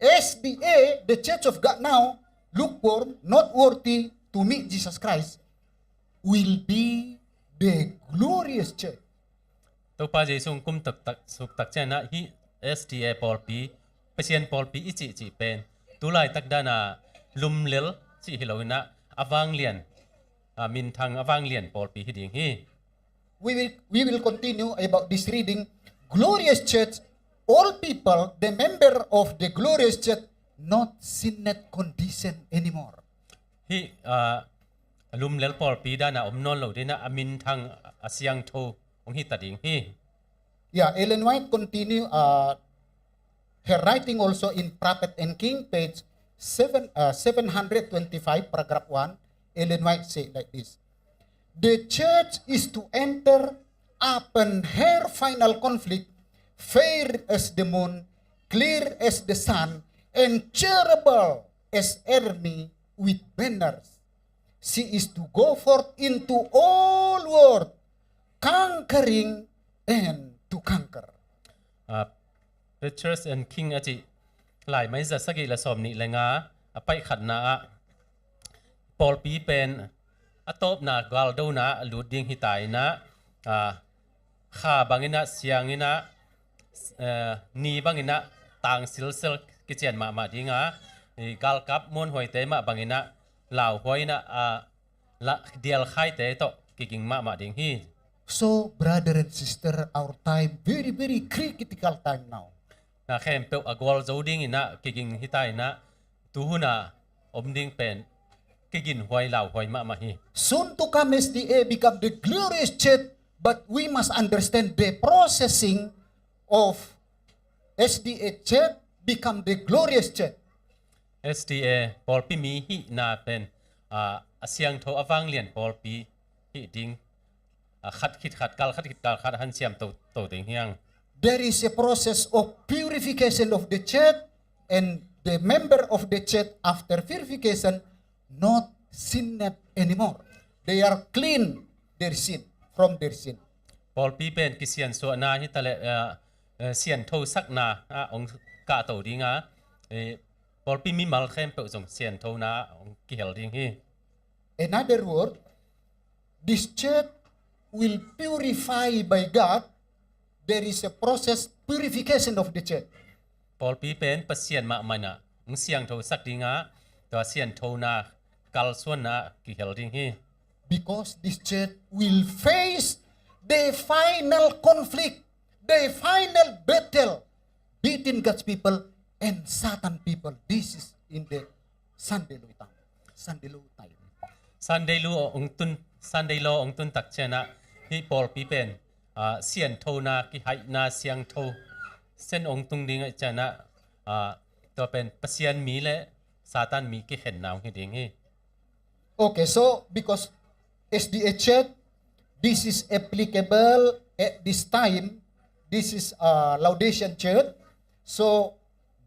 S D A, the church of God now, lukewarm, not worthy to meet Jesus Christ, will be the glorious church. Topa Jesu hong kum tak, tak, suk tak ciangin ah hih S D A pawlpi, Pasian pawlpi i cihcih pen tu laitak dan a lum lel ci hi lo in ah, a vanglian, a minthang a vanglian pawlpi hi ding hi. We will, we will continue about this reading. Glorious church, all people, the member of the glorious church, not sinned condition anymore. Hih, ah, lum lel pawlpi dan a om nawn lo dingin ah, a minthang a siangtho hong hi ta ding hi. Yeah, Ellen White continue, uh, her writing also in Prophet and King, page seven, uh, seven hundred twenty-five, paragraph one. Ellen White said like this: "The church is to enter upon her final conflict, fair as the moon, clear as the sun, and terrible as army with banners. She is to go forth into all world, conquering and to conquer." Ah, Preachers and King a cih laimai za sagih le sawmnih le nga a paih khatna ah pawlpi pen a tawpna galdona a lut ding hi ta in ah, ah, kha bangin ah siang in ah, eh, ni bangin ah tang silsel kician mahmah ding a, i galkap muanhuaite mah bangin ah lauhuai in ah, ah, la, dialkhaite tawh kiging mahmah ding hi. So, brother and sister, our time, very, very critical time now. Na khempeuh a gualzo dingin ah kiging hi ta in ah, tuhun a om ding pen kiginhuai lauhuai mahmah hi. Soon to come, S D A become the glorious church, but we must understand the processing of S D A church become the glorious church. S D A pawlpi mi hihna pen, ah, a siangtho a vanglian pawlpi hih ding, ah, khat khit khat, kal khat khit kal khat han siam to, to ding hi hang. There is a process of purification of the church, and the member of the church after purification not sinned anymore. They are clean their sin, from their sin. Pawlpi pen kisiansuahna hi ta leh, ah, eh, sianthosakna ah hong kahto ding a, eh, pawlpi mimal khempeuh zong sianthona ah hong kihel ding hi. In other words, this church will purify by God. There is a process purification of the church. Pawlpi pen Pasian mahmah in ah hong siangthosak ding a, tua sianthona kalsuanna ah kihel ding hi. Because this church will face the final conflict, the final battle between God's people and Satan people. This is in the Sunday law time. Sunday law time. Sunday law hong tun, Sunday law hong tun tak ciangin ah hih pawlpi pen, ah, sianthona, kihaihna siangtho sen hong tung ding ahih ciangin ah, ah, Tua pen Pasian mi le Satan mi kikhenna hong hi ding hi. Okay, so because S D A church, this is applicable at this time. This is a Laodicean church. So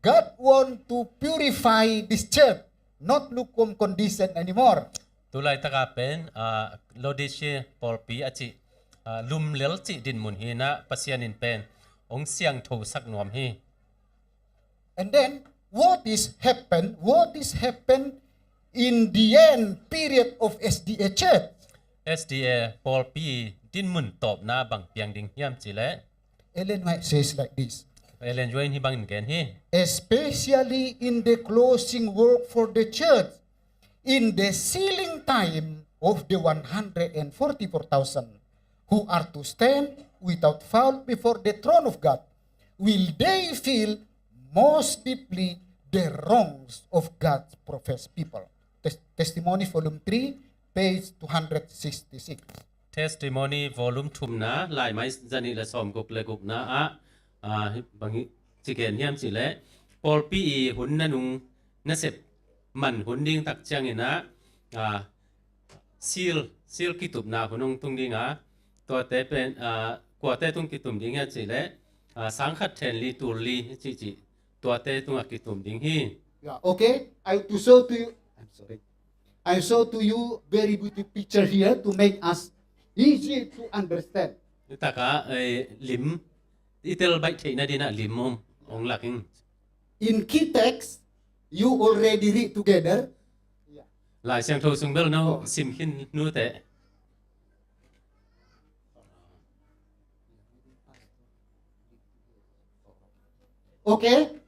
God want to purify this church, not lukewarm condition anymore. Tulaitaka pen, ah, Laodicea pawlpi a cih, ah, lumlel cih dinmun hi inah Pasian in pen hong siangthosak nuam hi. And then, what is happen? What is happen in the end period of S D A church? S D A pawlpi dinmun tawpna bang piang ding hiam cih leh? Ellen White says like this. Ellen White in hih bangin gen hi. Especially in the closing work for the church, in the sealing time of the one hundred and forty-four thousand who are to stand without fault before the throne of God, will they feel most deeply the wrongs of God's professed people. Tes- Testimony, Volume three, page two hundred sixty-six. Testimony, Volume thumna, laimai zanih le sawmguk le gukna ah, ah, bang hi ci gen hiam cih leh, pawlpi i hun na nung nasep man hun ding tak ciangin ah, ah, seal, seal kitupna hun hong tung ding a, tuate pen, ah, kuate tung kitum ding hiam cih leh, ah, sangkhat then li tul li cihcih, tuate tungah kitum ding hi. Yeah, okay. I to show to you. I'm sorry. I show to you very beautiful picture here to make us easy to understand. Taka, eh, lim, i tel baih theihna dinah lim om, ong lak ing. In key text, you already read together. Lai Siangtho sung bel no, oh, sim khin nute. Okay?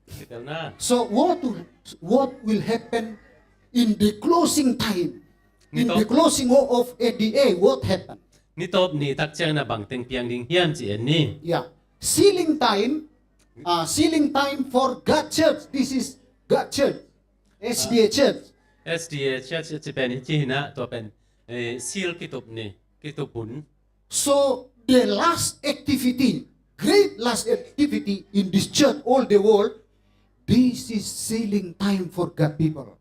Kitel na. So what will, what will happen in the closing time? In the closing of A D A, what happened? Ni tawp ni tak ciang na bang teng piang ding hiam ci en ni. Yeah. Sealing time, uh, sealing time for God church. This is God church. S D A church. S D A church ci pen hi ci hi na, tua pen, eh, seal kitup ni, kitup hun. So the last activity, great last activity in this church, all the world, this is sealing time for God people.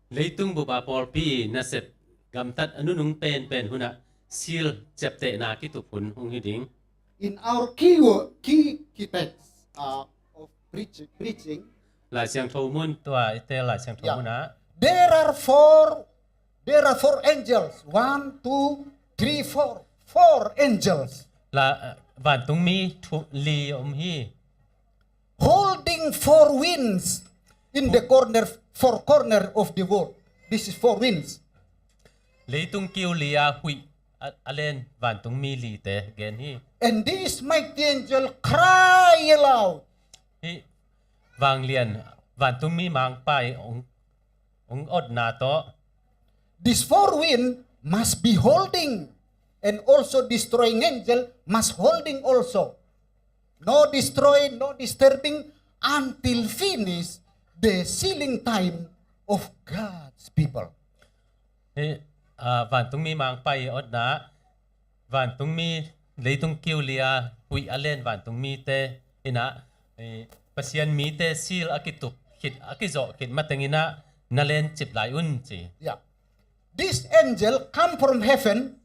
Leitung bup a pawlpi nasep gamtat a nunung penpen hunah seal ciaptehna kitup hun hong hi ding. In our key word, key, key text, uh, of preaching, preaching. Lai Siangtho mun, tua i tel Lai Siangtho mun ah. There are four, there are four angels. One, two, three, four. Four angels. La, uh, vantungmi thu li om hi. Holding four winds in the corner, four corner of the world. This is four winds. Leitung kiu li a huih a, a len vantungmi lite gen hi. And this mighty angel cry aloud. Hih vanglian vantungmi mangpai ong, ong otna tawh. This four wind must be holding, and also destroying angel must holding also. No destroy, no disturbing until finish the sealing time of God's people. Hih, ah, vantungmi mangpai otna, vantungmi leitung kiu li a huih a len vantungmite inah, eh, Pasian mite seal a kitup khit, a kizawh khit mateng inah na len cip lai un ci. Yeah. This angel come from heaven,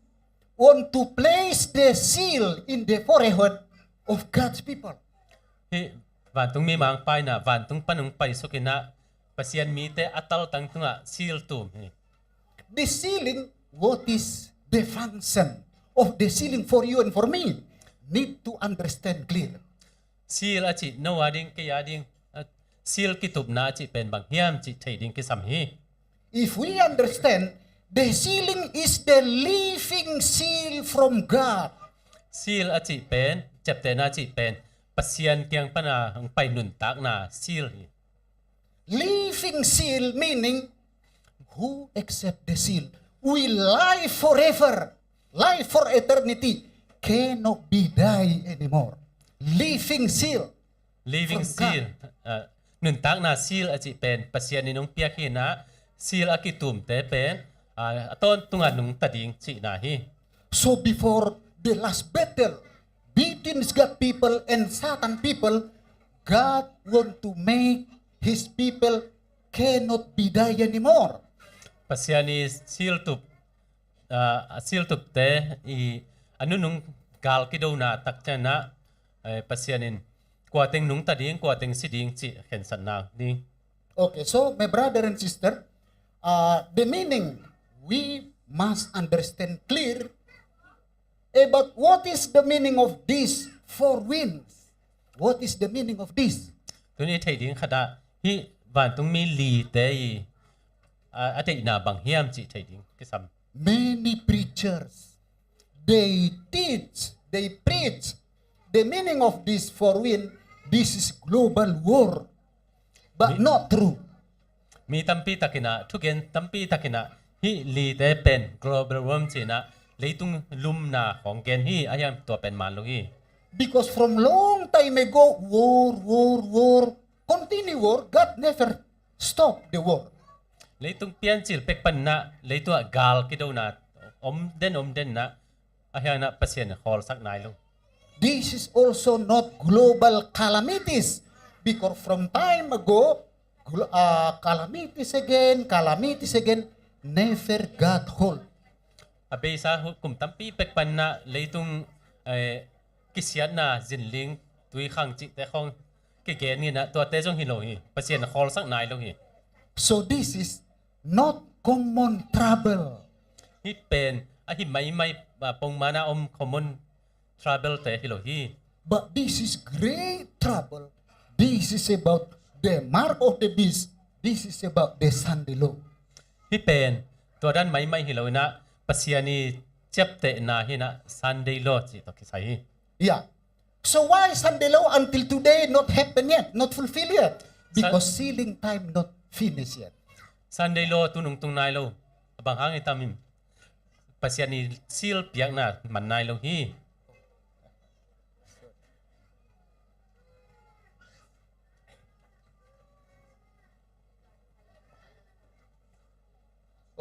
want to place the seal in the forehead of God's people. Hih vantungmi mangpai na vantung pan hong paisuk inah Pasian mite a taltang tungah seal tum hi. This sealing, what is the function of the sealing for you and for me? Need to understand clear. Seal a cih no a ding, kei a ding, ah, seal kitupna a cih pen bang hiam cih thei ding kisam hi. If we understand, the sealing is the living seal from God. Seal a cih pen, ciaptehna a cih pen Pasian kiang pana hong pai nuntakna seal hi. Living seal meaning who accept the seal will live forever, live for eternity, cannot be die anymore. Living seal. Living seal. Ah, nuntakna seal a cih pen Pasian in hong piak hi inah seal a kitumte pen, ah, a tawntunga nungta ding cihna hi. So before the last battle between God people and Satan people, God want to make his people cannot be die anymore. Pasian i siltup, ah, a siltupte i a nunung gal kidona tak ciangin ah, eh, Pasian in kua teng nungta ding, kua teng si ding cih khensatna ding. Okay, so my brother and sister, uh, the meaning we must understand clear about what is the meaning of these four winds. What is the meaning of this? Tuni thei ding khat ah hih vantungmi lite i, ah, a deihna bang hiam cih thei ding kisam. Many preachers, they teach, they preach the meaning of this four wind. This is global war, but not true. Mi tampi takin ah, thugen tampi takin ah hih lite pen global warming ci-in ah leitung lumna khawng gen hi, a hiam tua pen man lo hi. Because from long time ago, war, war, war, continue war, God never stop the war. Leitung piancil pek panin ah leitung ah gal kidona om den om den ah, a hiang ah Pasian khawlsak nai lo. This is also not global calamities, because from time ago, glo-, uh, calamities again, calamities again, never got hold. A beisa hu-, kum tampi pek panin ah leitung, eh, kisiatna, zinling, tuikhang cihte khawng kigen in ah tuate zong hi lo hi. Pasian khawlsak nai lo hi. So this is not common trouble. Hih pen a hi maimai, ah, pongman a om common trouble te hi lo hi. But this is great trouble. This is about the mark of the beast. This is about the Sunday law. Hih pen tua dan maimai hi lo in ah Pasian i ciaptehna hi in ah Sunday law cih tawh kisai hi. Yeah. So why Sunday law until today not happen yet, not fulfill yet? Because sealing time not finished yet. Sunday law tu nung tung nai lo. A bang hang i tam in Pasian i seal piakna man nai lo hi.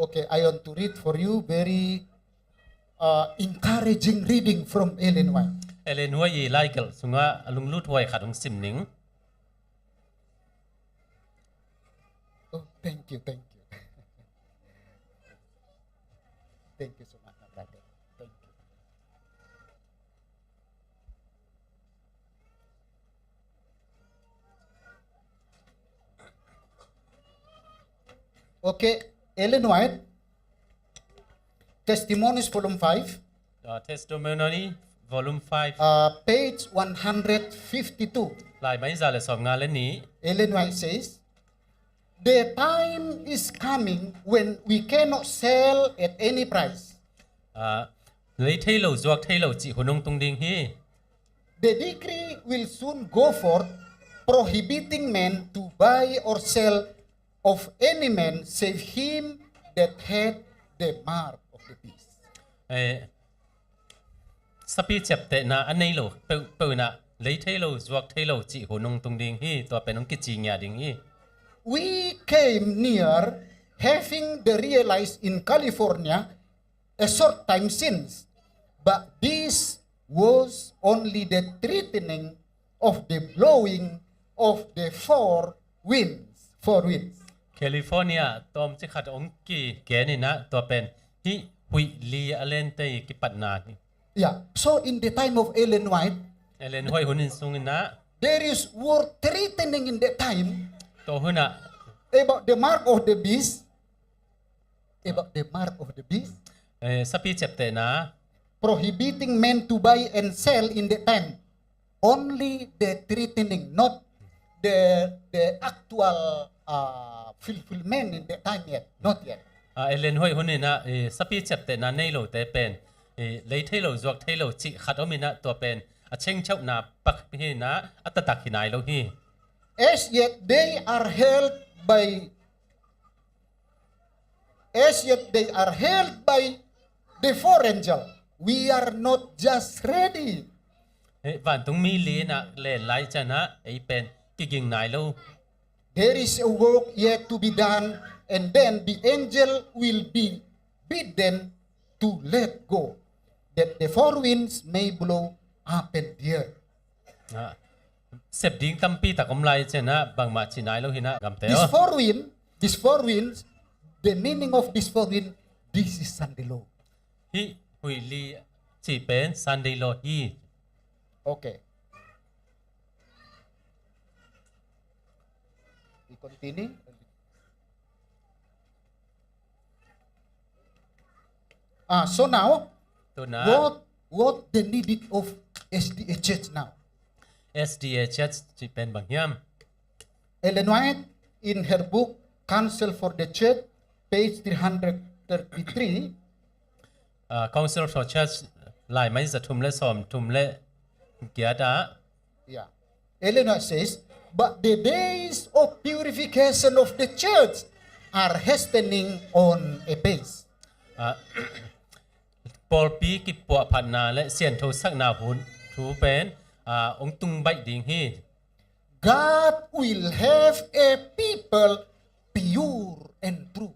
Okay, I want to read for you very, uh, encouraging reading from Ellen White. Ellen White i laigelh sungah a lunglut huai khat hong sim ning. Oh, thank you, thank you. Thank you so much, my brother. Thank you. Okay, Ellen White, Testimonies, Volume five. Uh, Testimony, Volume five. Uh, page one hundred fifty-two. Laimai za le sawmnga le nih. Ellen White says, "The time is coming when we cannot sell at any price." Uh, lei thei lo, zuak thei lo cih hun hong tung ding hi. "The decree will soon go forth prohibiting men to buy or sell of any man save him that had the mark of the beast." Eh, sapi ciaptehna a nei lo peuhpeuh in ah lei thei lo, zuak thei lo cih hun hong tung ding hi, tua pen hong kici ngiat ding hi. We came near having the realized in California a short time since, but this was only the threatening of the blowing of the four winds, four winds. California tawmcik khat hong kigen in ah tua pen hih huih li a lente i kipatna hi. Yeah. So in the time of Ellen White, Ellen White hun in sung in ah, there is word threatening in that time. Tua hun ah, about the mark of the beast. About the mark of the beast. Eh, sapi ciaptehna. Prohibiting men to buy and sell in that time. Only the threatening, not the, the actual, uh, fulfillment in that time yet. Not yet. Ah, Ellen White hun in ah, eh, sapi ciaptehna nei lote pen, eh, lei thei lo, zuak thei lo cih khat om in ah, tua pen a chengchauhna pak hi in ah, a taktak hi nai lo hi. As yet they are held by As yet they are held by the four angel. We are not just ready. Eh, vantungmi li in ah len lai ciangin ah ei pen kiging nai lo. There is a work yet to be done, and then the angel will be bidden to let go, that the four winds may blow up and the earth. Ah. sep ding tampi tak om lai cianah bangmah ci nai lo hinah gamte. These aw, four wind, these four winds, the meaning of this four wind, this is Sunday law. Hih huih li cih pen Sunday law hi. Okay. We continue. Ah, so now, tuna, what, what the needed of S D A church now? S D A church cih pen bang hiam? Ellen White, in her book Counsel for the Church, page three hundred thirty-three. Ah, Counsel for Church, laimai za thum le sawm thum le giat ah. Yeah. Ellen White says, "But the days of purification of the church are hastening on apace." Ah, pawlpi kipuahphatna le sianthosakna hun thu pen, ah, hong tung baih ding hi. God will have a people pure and true.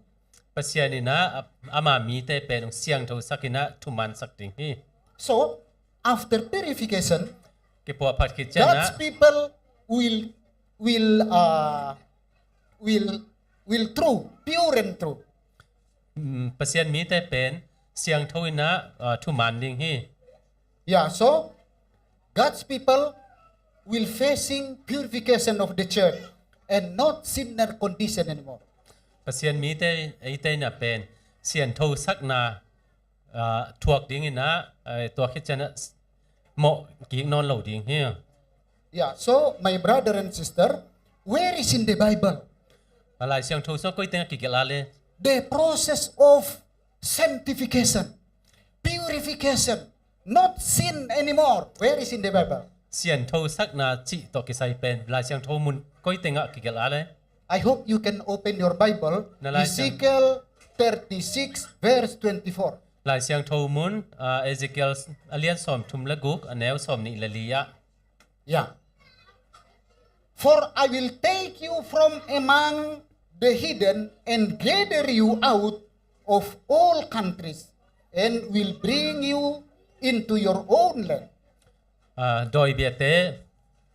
Pasian in ah, ama mite pen hong siangthosak in ah thumansak ding hi. So, after purification, kipuahphat khit cianah, God's people will, will, uh, will, will true, pure and true. Mm, Pasian mite pen siangtho in ah, uh, thuman ding hi. Yeah, so God's people will facing purification of the church and not sinner condition anymore. Pasian mite eite in ah pen sianthosakna, ah, thuak ding in ah, eh, tua khit cianah mawh kik nawn lo ding hi. Yeah, so my brother and sister, where is in the Bible? A Lai Siangtho sung koi tengah kigelh a le? The process of sanctification, purification, not sin anymore. Where is in the Bible? Sianthosakna cih tawh kisai pen Lai Siangtho mun koi tengah kigelh a le? I hope you can open your Bible. Na Lai Siang- Ezekiel thirty-six, verse twenty-four. Lai Siangtho mun, ah, Ezekiel a lian sawm thum le guk, a neu sawm nih le li ah. Yeah. "For I will take you from among the heathen and gather you out of all countries and will bring you into your own land." Ah, dawi biate,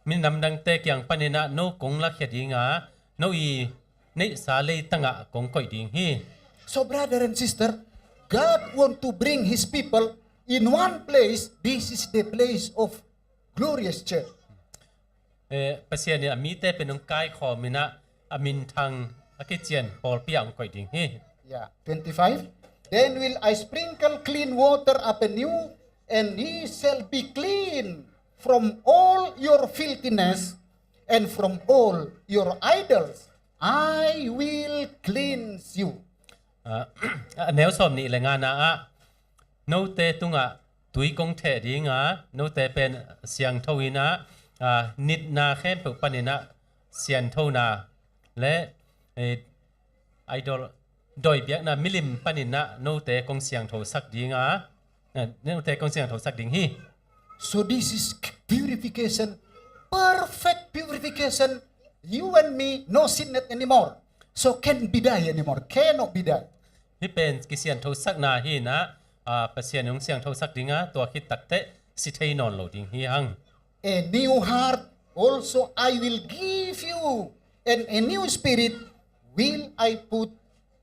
minam dangte kiang panin ah no kong lakhia ding a, no i neihsa leitang ah kong koih ding hi. So, brother and sister, God want to bring His people in one place. This is the place of glorious church. Eh, Pasian in a mite pen hong kaikhawm in ah, a minthang a kician pawlpi ah hong koih ding hi. Yeah, twenty-five. "Then will I sprinkle clean water upon you, and ye shall be clean from all your filthiness, and from all your idols I will cleanse you." Ah, a neu sawm nih le ngana ah, note tungah tui kong theh ding a, note pen siangtho in ah, ah, nitna khempeuh panin ah sianthona le, eh, idol, dawi biakna milim panin ah note kong siangthosak ding a, eh, note kong siangthosak ding hi. So this is purification, perfect purification. You and me, no sin anymore. So can be die anymore, cannot be die. Hih pen kisianthosakna hi in ah, ah, Pasian hong siangthosak ding a, tua khit takteh si thei nawn lo ding hi hang. "A new heart also I will give you, and a new spirit will I put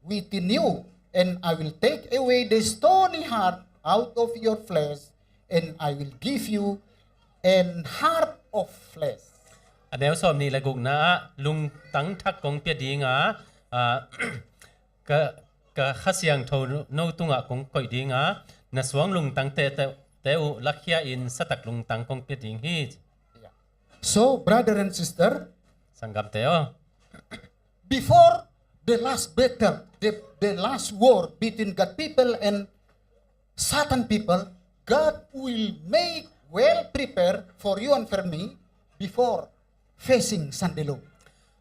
within you, and I will take away the stony heart out of your flesh, and I will give you an heart of flesh." A neu sawm nih le gukna ah, lungtang thak kong pia ding a, ah, ka, ka Kha Siangtho no tungah kong koih ding a, na suang lungtangte, te, te uh lakhia in satak lungtang kong pia ding hi. Yeah. So, brother and sister, sanggamte aw, before the last battle, the, the last war between God people and Satan people, God will make well prepared for you and for me before facing Sunday law.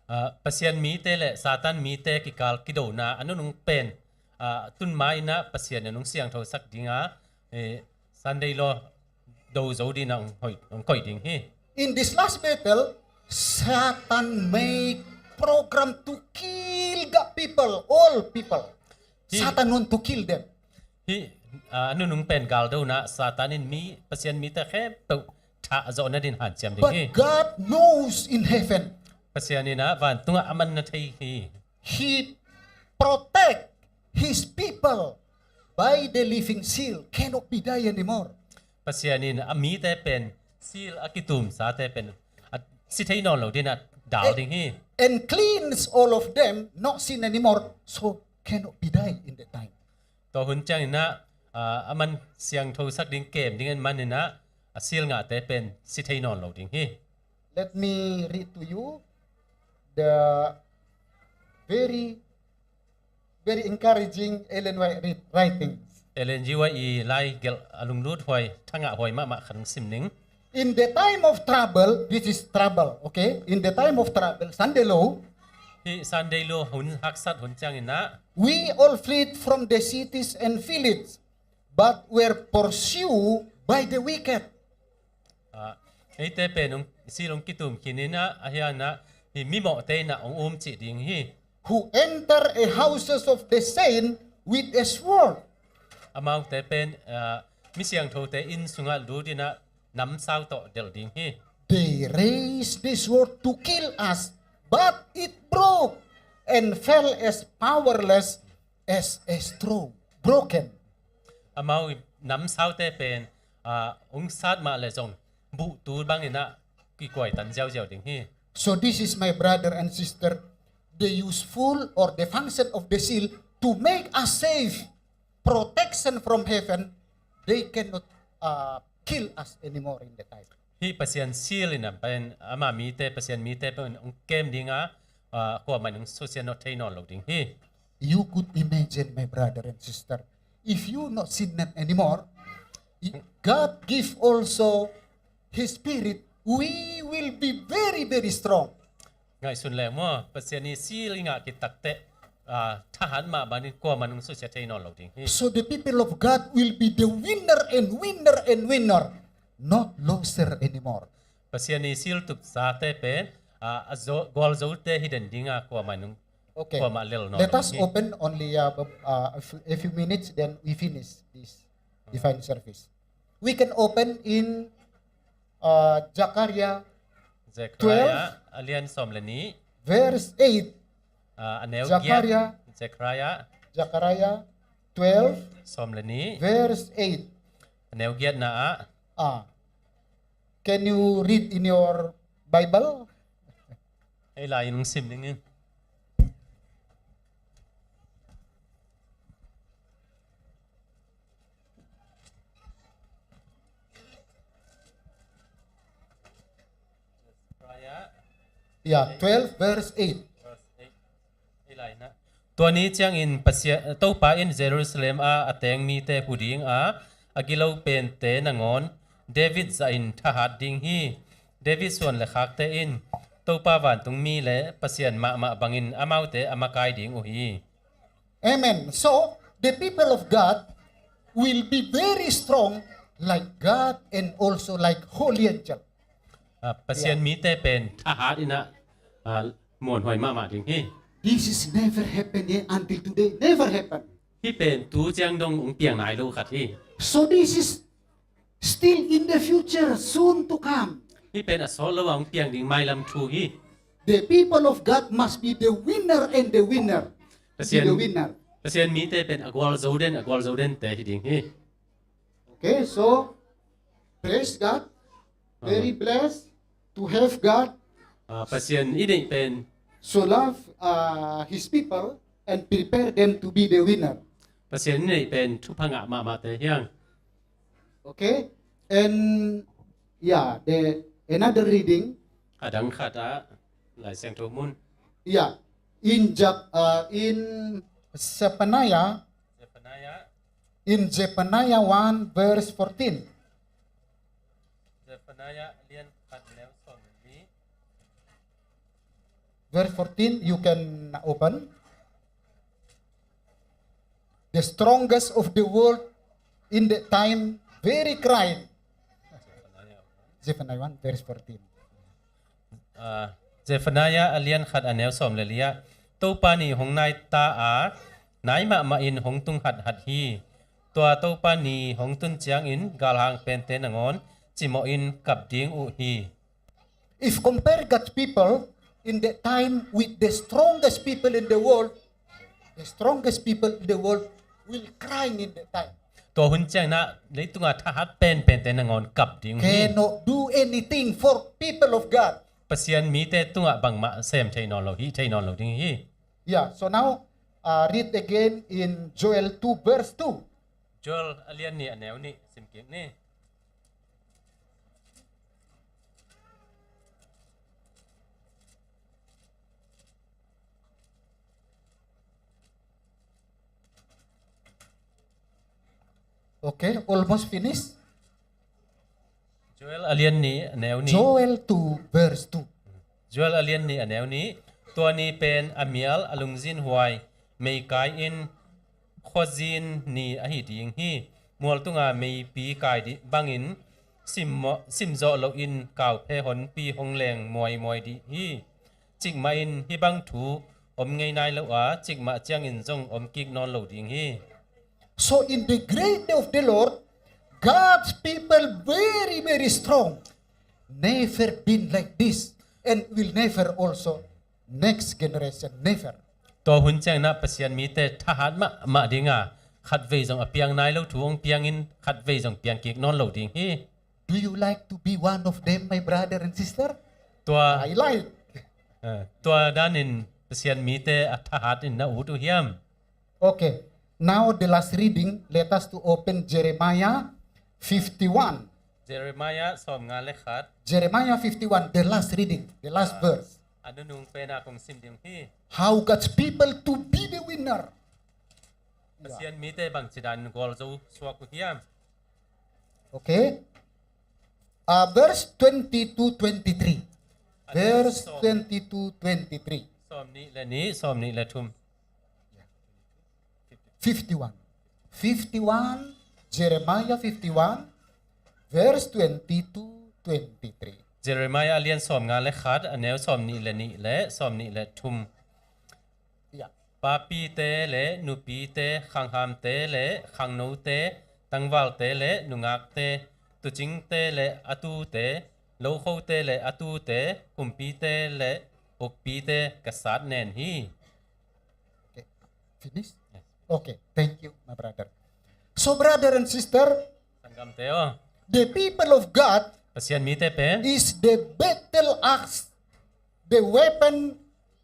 Ah, Pasian mite le Satan mite kikal kidona a nunung pen, ah, tun ma in ah Pasian in hong siangthosak ding a, eh, Sunday law do zo ding a hong hoih, hong koih ding hi. In this last battle, Satan make program to kill the people, all people. Hi. Satan want to kill them. Hih, ah, a nunung pen galdona Satan in mi, Pasian mite khempeuh thah zawh nadin hanciam ding hi. But God knows in heaven. Pasian in ah vantungah a man na thei hi. He protect his people by the living seal, cannot be die anymore. Pasian in a mite pen seal a kitumsate pen a si thei nawn lo dingin a dal ding hi. And cleanse all of them, not sin anymore, so cannot be die in that time. Tua hun ciangin ah, ah, a man siangthosak ding, kem ding a man in ah, a seal ngahte pen si thei nawn lo ding hi. Let me read to you the very, very encouraging Ellen White read, writings. Ellen G. White i lai gelh a lunglut huai, thangah huai mahmah khat hong sim ning. In the time of trouble, this is trouble, okay? In the time of trouble, Sunday law, hih Sunday law hun haksat hun ciangin ah, we all fled from the cities and villages, but were pursued by the wicked. Ah, eite pen hong, seal hong kitum khin in ah, a hiang ah, hih mimawhte in ah hong um cih ding hi. Who enter a houses of the saint with a sword. Amaute pen, ah, mi siangthote inn sungah lut in ah namsau tawh delh ding hi. They raised the sword to kill us, but it broke and fell as powerless as a straw broken. Amau namsaute pen, ah, hong sat mah leh zong buhtu bangin ah kikuai tan ziauziau ding hi. So this is, my brother and sister, the useful or the function of the seal to make us safe, protection from heaven. They cannot, uh, kill us anymore in the time. Hih Pasian seal in ah pen ama mite, Pasian mite pen hong kem ding a, ah, kuamah in hong susia nawn thei nawn lo ding hi. You could imagine, my brother and sister, if you not sin them anymore, God give also His Spirit, we will be very, very strong. Ngaihsun le maw, Pasian i seal i ngah khit takteh, ah, thahat mah bangin kuamah in hong susia thei nawn lo ding hi. So the people of God will be the winner and winner and winner, not loser anymore. Pasian i seal tupsate pen, ah, a zo, gualzote hi den ding a, kuamah in hong, okay, kuamah lel nawn lo ding hi. Let us open only, uh, uh, a few, a few minutes, then we finish this divine service. We can open in, uh, Zechariah twelve, Zechariah a lian sawm le nih, verse eight. Ah, a neu giat. Zechariah. Zechariah. Zechariah twelve, sawm le nih, verse eight. A neu giatna ah. Ah. Can you read in your Bible? Ei lai in hong sim ning in. Yeah, twelve verse eight. Tua ni ciangin Pasian, Topa in Jerusalem ah a teng mite hu ding a, a gilo pente nangawn David zahin thahat ding hi. David suan le khakte in Topa vantungmi le Pasian mahmah bangin amaute a makai ding uh hi. Amen. So, the people of God will be very strong like God and also like holy angel. Ah, Pasian mite pen thahat in ah, ah, muanhuai mahmah ding hi. This is never happened yet until today. Never happened. Hih pen tu ciang dong hong piang nai lo khat hi. So this is still in the future, soon to come. Hih pen a sawt lo a hong piang ding mailam thu hi. The people of God must be the winner and the winner. Be the winner. Pasian mite pen a gualzo den, a gualzo dente hi ding hi. Okay, so praise God. Very blessed to have God. Ah, Pasian i neih pen. So love, uh, His people and prepare them to be the winner. Pasian i neih pen thupha ngah mahmahte hi hang. Okay, and yeah, the another reading. A dang khat ah Lai Siangtho mun. Yeah, in Zech-, uh, in Zephaniah. Zephaniah. In Zephaniah one verse fourteen. Zephaniah lian khat neu sawm le li. Verse fourteen, you can open. The strongest of the world in that time, very crying. Zephaniah one verse fourteen. Ah, Zephaniah a lian khat a neu sawm le li ah, Topa ni hong nai ta a, nai mahmah in hong tung hathat hi. Tua Topa ni hong tun ciangin galhang pente nangawn cimawhin kap ding uh hi. If compare God's people in that time with the strongest people in the world, the strongest people in the world will crying in that time. Tua hun ciangin ah leitunga thahat penpente nangawn kap ding uh hi. Cannot do anything for people of God. Pasian mite tungah bangmah sem thei nawn lo, hih thei nawn lo ding hi. Yeah, so now, uh, read again in Joel two verse two. Joel a lian nih a neu nih sim kik ni. Okay, almost finished. Joel a lian nih a neu nih. Joel two verse two. Joel a lian nih a neu nih. Tua ni pen a mial a lungzinhuai meikai in khuazin ni ahi ding hi. Mual tunga meipi kai dih bangin sim, simzawh loin kauphe honpi hong leng muaimuai dih hi. Cikmah in hih bang thu om ngei nai lo a, cikmah ciangin zong om kik nawn lo ding hi. So in the great day of the Lord, God's people very, very strong. Never been like this and will never also next generation, never. Tua hun ciangin ah Pasian mite thahat mahmah ding a, khatvei zong a piang nai lo thu hong piangin khatvei zong piang kik nawn lo ding hi. Do you like to be one of them, my brother and sister? Tua, I like. Eh, tua danin Pasian mite a thahat in na ut uh hiam? Okay. Now the last reading, let us to open Jeremiah fifty-one. Jeremiah sawmnga le khat. Jeremiah fifty-one, the last reading, the last verse. A nunung pen a kong sim ding hi. How God's people to be the winner. Pasian mite bangci dan gualzo suak uh hiam? Okay. Uh, verse twenty-two, twenty-three. Verse twenty-two, twenty-three. Sawm nih le nih, sawm nih le thum. Fifty-one. Fifty-one, Jeremiah fifty-one, verse twenty-two, twenty-three. Jeremiah a lian sawmnga le khat, a neu sawm nih le nih le sawm nih le thum. Yeah. Papite le nupite, khanghamte le khangnote, tangvalte le nungakte, tuucingte le a tuute, lokhote le a tuute, kumpite le ukpite ka satnen hi. Okay. Finish? Yes. Okay. Thank you, my brother. So, brother and sister, sanggamte aw, the people of God, Pasian mite pen, is the battle axe, the weapon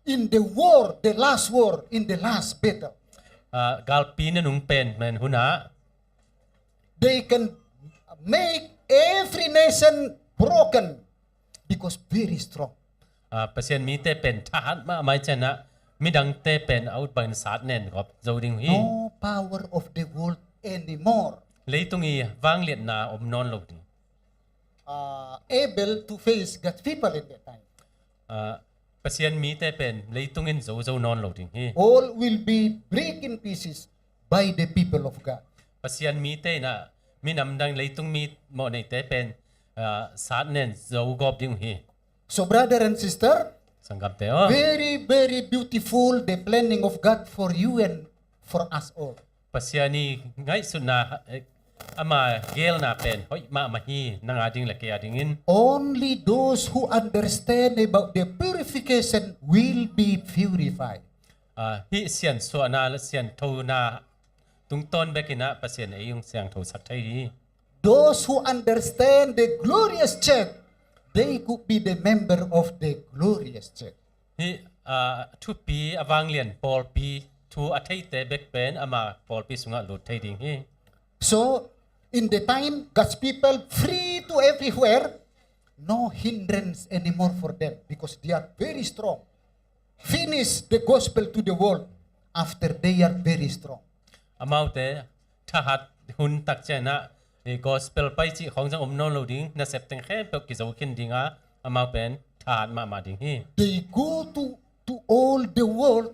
in the war, the last war, in the last battle. Ah, galpi nunung pen, pen hun ah. They can make every nation broken because very strong. Ah, Pasian mite pen thahat mahmah ahih ciangin ah midangte pen a ut bangin satnen gawp zo ding uh hi. No power of the world anymore. Leitung i vangliatna om nawn lo ding. Uh, able to face God's people in that time. Ah, Pasian mite pen leitung in zo zo nawn lo ding hi. All will be break in pieces by the people of God. Pasian mite in ah minam dang, leitung mi mawhneite pen, ah, satnen zo gawp ding uh hi. So, brother and sister, sanggamte aw, very, very beautiful the planning of God for you and for us all. Pasian i ngaihsutna, eh, ama geelna pen hoih mahmah hi, nang a ding le kei a dingin. Only those who understand about the purification will be purified. Ah, hih siansuahna le sianthona tungtawn bekin ah Pasian ei hong siangthosak thei hi. Those who understand the glorious church, they could be the member of the glorious church. Hih, ah, thupi a vanglian pawlpi thu a theite bek pen ama pawlpi sungah lut thei ding hi. So, in the time, God's people free to everywhere, no hindrance anymore for them because they are very strong. Finish the gospel to the world after they are very strong. Amaute thahat hun tak ciangin ah, eh, gospel pai cih khawng zong om nawn lo ding, nasep teng khempeuh kizo khin ding a, amau pen thahat mahmah ding hi. They go to, to all the world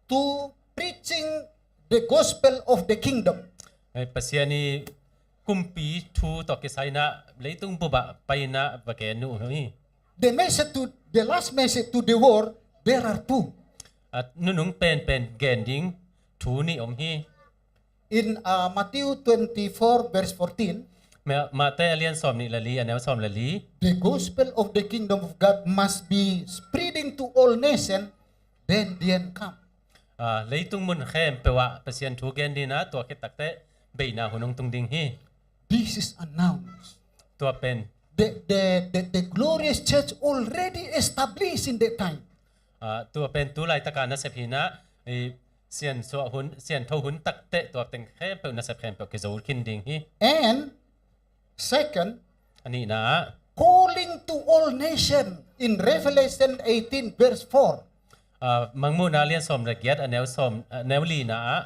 to preaching the gospel of the kingdom. Eh, Pasian i kumpi thu tawh kisai in ah leitung bup ah pai in ah va gen uh hi. The message to, the last message to the world, there are two. Ah, nunung penpen gen ding thu nih om hi. In, uh, Matthew twenty-four, verse fourteen. Ma-, Mate a lian sawm nih le li, a neu sawm le li. The gospel of the kingdom of God must be spreading to all nation, then the end come. Ah, leitung mun khempeuh ah Pasian thu gen ding a, tua khit takteh beina hun hong tung ding hi. This is announced. Tua pen. The, the, the, the glorious church already established in that time. Ah, tua pen tu laitaka nasep hi a, i siansuah hun, siantho hun takteh tua teng khempeuh, nasep khempeuh kizo khin ding hi. And second, a nihna ah, calling to all nation in Revelation eighteen verse four. Ah, Mangmuhna lian sawm le giat, a neu sawm, a neu lina ah.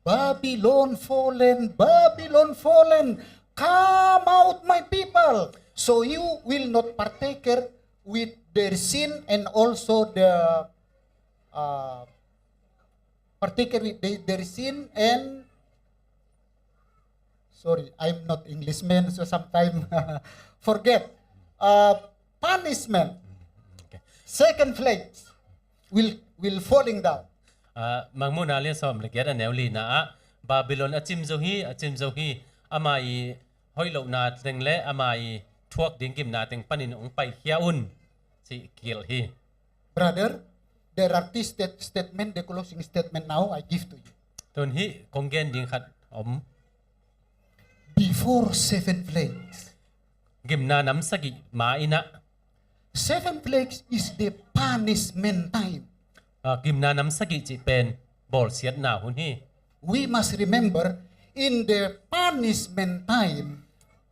Babylon fallen, Babylon fallen, come out, my people. So you will not partaker with their sin and also the, uh, partaker with the, their sin and, sorry, I'm not Englishman, so sometimes forget. Uh, punishment. Okay. Second plague will, will falling down. Ah, Mangmuhna lian sawm le giat, a neu lina ah, Babylon a cim zo hi, a cim zo hi, ama i hoih lohna teng le ama i thuak ding gimna teng panin hong paikhia un, ci kihilh hi. Brother, there are this state-, statement, the closing statement now I give to you. Tun hih kong gen ding khat om. Before seven plagues. Gimna nam sagih ma-in ah. Seven plagues is the punishment time. Ah, gimna nam sagih cih pen bawlsiatna hun hi. We must remember, in the punishment time,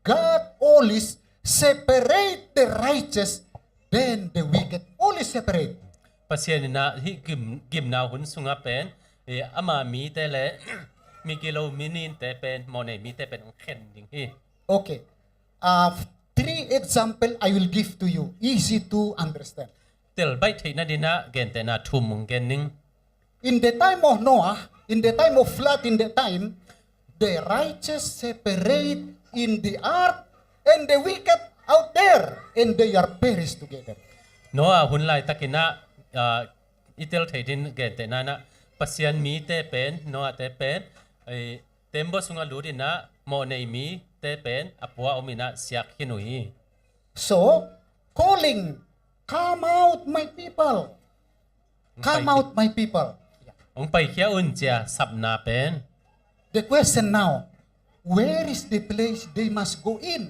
God always separate the righteous, then the wicked. Always separate. Pasian in ah hih gim, gimna hun sungah pen, eh, ama mite le migilo mininte pen, mawhnei mite pen hong khen ding hi. Okay. Uh, three example I will give to you, easy to understand. Tel baih theihna ding ah gentehna thum hong gen ning. In the time of Noah, in the time of flood, in the time, the righteous separate in the ark and the wicked out there, and they are perished together. Noah hun laitakin ah, ah, i tel thei ding gentehna in ah, Pasian mite pen, Noah te pen, eh, tembaw sungah lut in ah, mawhnei mite pen a pua om in ah siak khin uh hi. So, calling, "Come out, my people. Come out, my people." Hong paikhia un, ci-a sapna pen. The question now, where is the place they must go in?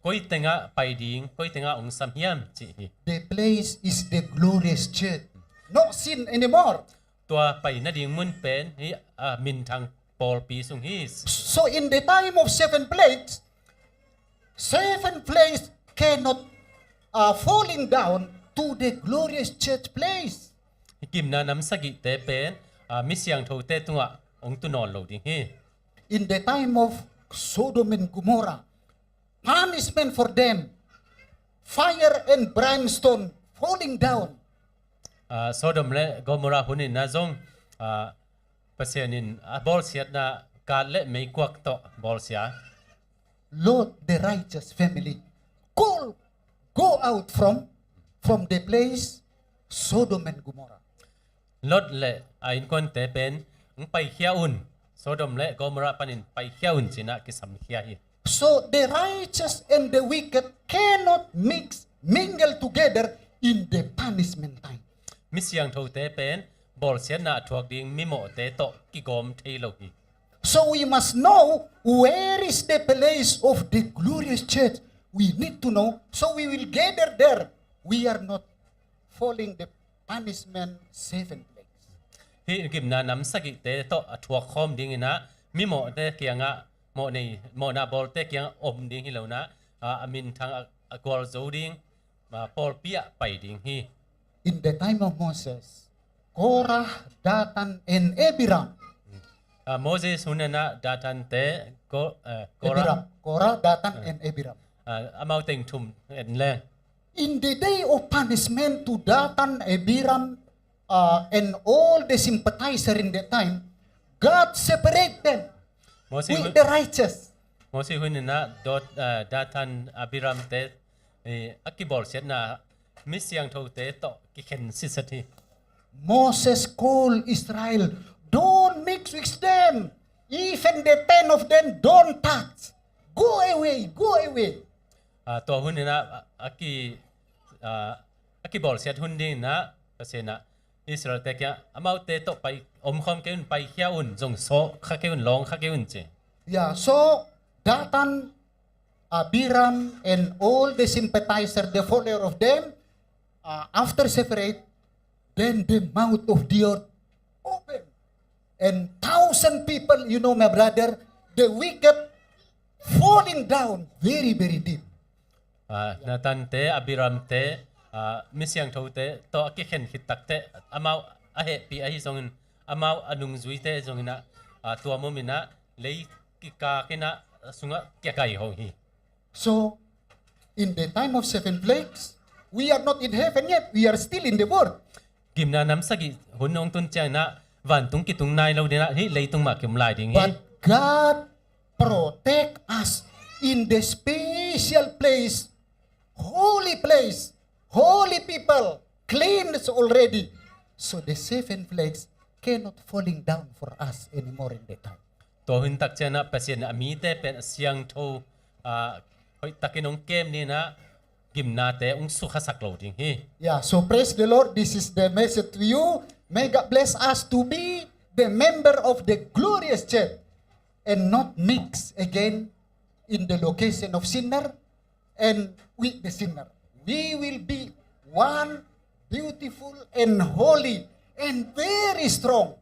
Koi tengah pai ding, koi tengah hong sam hiam, cih hi. The place is the glorious church. No sin anymore. Tua pai nading mun pen hih, ah, minthang pawlpi sung hi. So in the time of seven plagues, seven plagues cannot, uh, falling down to the glorious church place. Hih gimna nam sagihte pen, ah, mi siangthote tungah hong tu nawn lo ding hi. In the time of Sodom and Gomorrah, punishment for them, fire and brimstone falling down. Ah, Sodom le Gomorrah hun in ah zong, ah, Pasian in a bawlsiatna kat le meikuak tawh bawlsia. Lot, the righteous family, call, go out from, from the place, Sodom and Gomorrah. Lot le a innkuante pen, "Hong paikhia un, Sodom le Gomorrah panin paikhia un," ci-in ah kisamkhia hi. So the righteous and the wicked cannot mix, mingle together in the punishment time. Mi siangthote pen bawlsiatna a thuak ding mimawhte tawh kigawm thei lo hi. So we must know where is the place of the glorious church. We need to know. So we will gather there. We are not falling the punishment seven plagues. Hih gimna nam sagihte tawh a thuak khawm dingin ah mimawhte kiangah, mawhnei, mawhna bawlte kiangah om ding hi lo-in ah, a, a minthang a, a gualzo ding, a, pawlpi ah pai ding hi. In the time of Moses, Korah, Dathan, and Abiram. Ah, Moses hun in ah Dathan te, Ko-, eh, Korah. Abiram. Korah, Dathan, and Abiram. Ah, amau teng thum en leng. In the day of punishment to Dathan, Abiram, uh, and all the sympathizer in that time, God separate them with the righteous. Moses hun in ah Dot-, uh, Dathan, Abiram te, eh, a kibawlsiatna mi siangthote tawh kikhen sitset hi. Moses call Israel, "Don't mix with them. Even the ten of them, don't touch." Go away, go away. Ah, tua hun in ah, a, a ki, ah, a kibawlsiat hun ding in ah, Pasian in ah Israel-te kiang, amaute tawh pai, omkhawm kei un, paikhia un, zong sawh kha kei un, lawng kha kei un ci. Yeah, so Dathan, Abiram, and all the sympathizer, the follower of them, uh, after separate, then the mouth of the earth open. And thousand people, you know, my brother, the wicked falling down very, very deep. Ah, Dathan-te, Abiram-te, ah, misiangthote tawh a kikhen khit takteh, amau a hehpih ahi zongin, amau a nungzuite zongin ah, ah, tua moment ah lei kikak in ah, a sungah kia kai hong hi. So, in the time of seven plagues, we are not in heaven yet. We are still in the world. Gimna nam sagih hun hong tun ciangin ah, vantung kitung nai lo ding ah, hih leitung mah kiom lai ding hi. But God protect us in the special place, holy place, holy people, cleansed already. So the seven plagues cannot falling down for us anymore in that time. Tua hun tak ciangin ah Pasian in a mite pen a siangtho, ah, hoih takin hong kem ding in ah, gimnate hong sukhasak lo ding hi. Yeah, so praise the Lord. This is the message to you. May God bless us to be the member of the glorious church and not mix again in the location of sinner and with the sinner. We will be one beautiful and holy and very strong,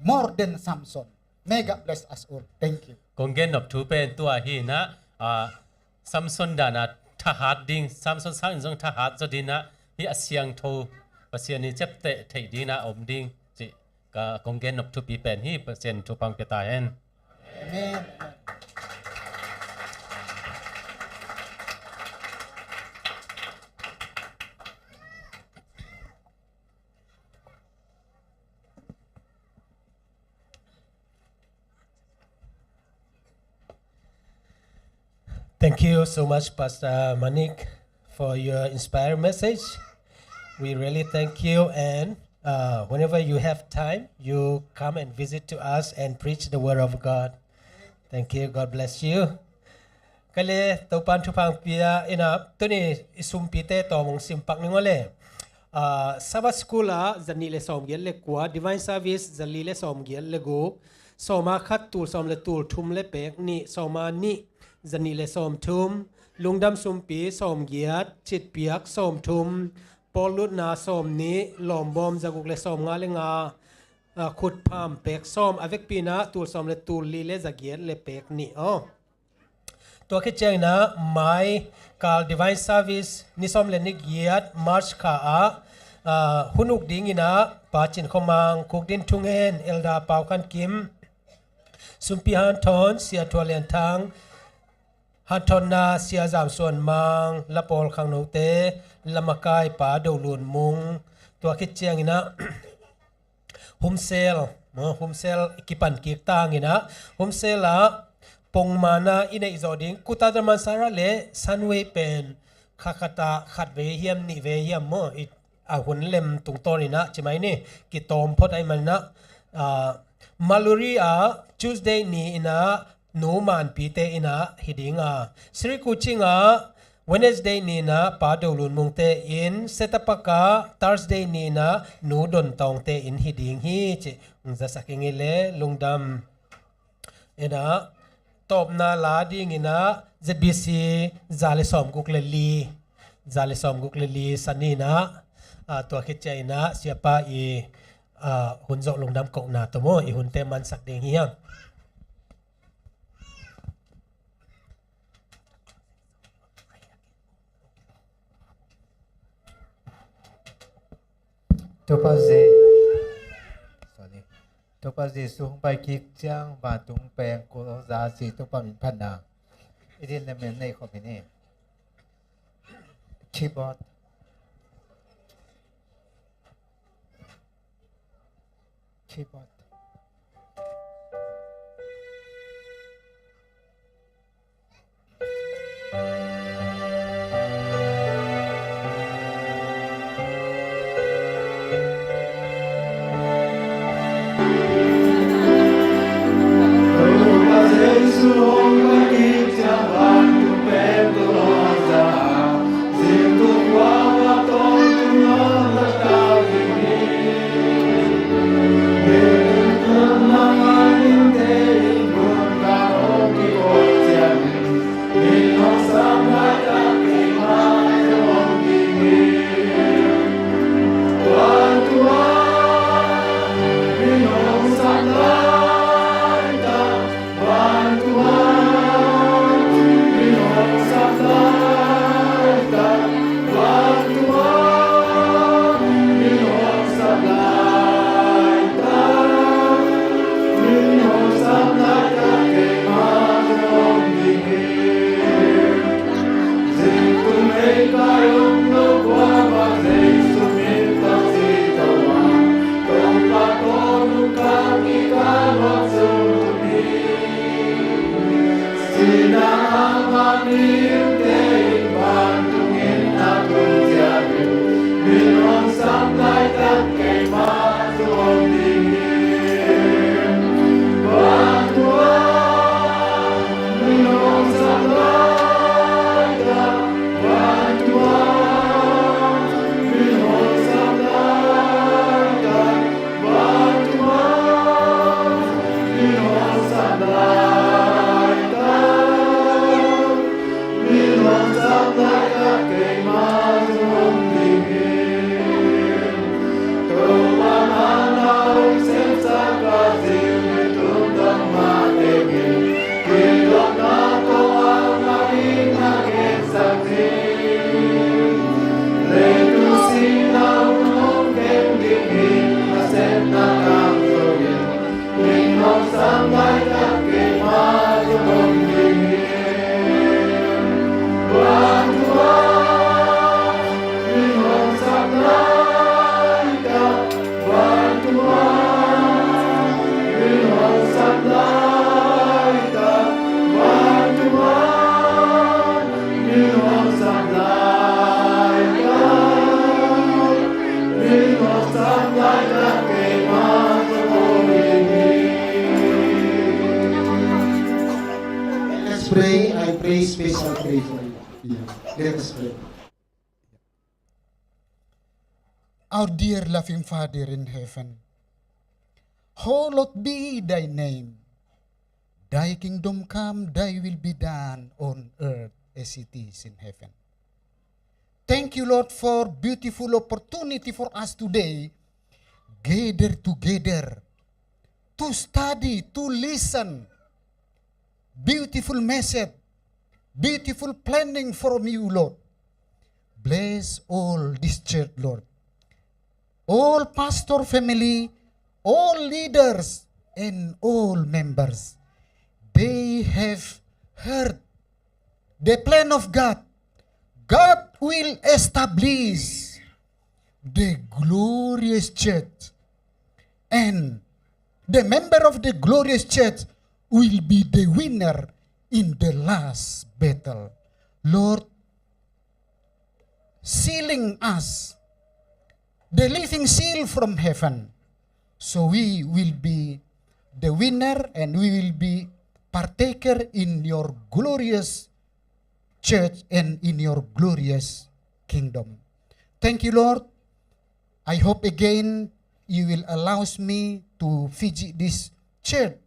more than Samson. May God bless us all. Thank you. Kong gen nop thu pen tua hi in ah, ah, Samson dan a thahat ding, Samson sangin zong thahat zaw ding in ah, hih a siangtho Pasian in ciapteh theih ding in ah om ding cih ka kong gen nop thupi pen hi. Pasian thupha pia ta hen. Amen. Thank you so much, Pastor Manik, for your inspiring message. We really thank you, and, uh, whenever you have time, you come and visit to us and preach the word of God. Thank you. God bless you. Ka le, Topan thupha pia in ah, tuni i sumpite tawm hong simpak ning aw le. Ah, Sabbath School ah zanih le sawmgiat le kua, Divine Service zali le sawmgiat le guk, sawma khat tul sawm le tul thum le pek nih, sawma nih zanih le sawmthum, lungdam sumpi sawmgiat, citpiak sawmthum, pawllutna sawmnih, lawmbawm zaguk le sawmnga le nga, ah, khutpham pek sawm, a vekpi in ah tul sawm le tul li le zagiat le pek nih aw. Tua khit ciangin ah mai kal Divine Service ni sawm le ni giat March kha ah, ah, hun uk ding in ah Pa Cin Khua Mang, Kuk Din Thung Hen, Elder Pau Khan Kim, Sumpi Hanthawn, Sia Thua Lian Thang, Hanthawnna Sia Zam Suan Mang, Lapawl Khang Note, Lamakai Pa Do Lun Mung, tua khit ciangin ah Home Cell, maw, Home Cell kipan kik ta hangin ah, Home Cell ah pongman a i neih zawh ding, Kutha Dharmasala le Sunway pen kha khat ah khat vei hiam, nih vei hiam maw, i, a hun lem tungtawn in ah ci mai ni, kitawm phot ahih manin ah, ah, Maluri ah Tuesday ni in ah Nu Manpite in ah hi ding a, Sri Kuching ah Wednesday ni in ah Pa Do Lun Mungte in, Setapak ah Thursday ni in ah Nu Don Tawngte in hi ding hi ci. Zasak ing ei le, lungdam. In ah tawpna la ding in ah Z B C za le sawmguk le li, za le sawmguk le li Sani in ah, ah, tua khit ciang in ah Siapa i, ah, hun zawh lungdam kohna tawh maw, i hunte mansak ding hi hang. Topa Je-, sorry. Topa Jesu hong pai kik ciang vantung peng kul za si Topa min phatna i din le men nei khawm hi ni. Keyboard. Keyboard. Let's pray. I pray special prayer for you. Yeah. Let us pray. Our dear loving Father in heaven, hallowed be thy name. Thy kingdom come, thy will be done on earth as it is in heaven. Thank you, Lord, for beautiful opportunity for us today, gather together to study, to listen. Beautiful message, beautiful planning from you, Lord. Bless all this church, Lord. All pastor family, all leaders, and all members. They have heard the plan of God. God will establish the glorious church, and the member of the glorious church will be the winner in the last battle. Lord, sealing us, the living seal from heaven. So we will be the winner and we will be partaker in your glorious church and in your glorious kingdom. Thank you, Lord. I hope again you will allow me to visit this church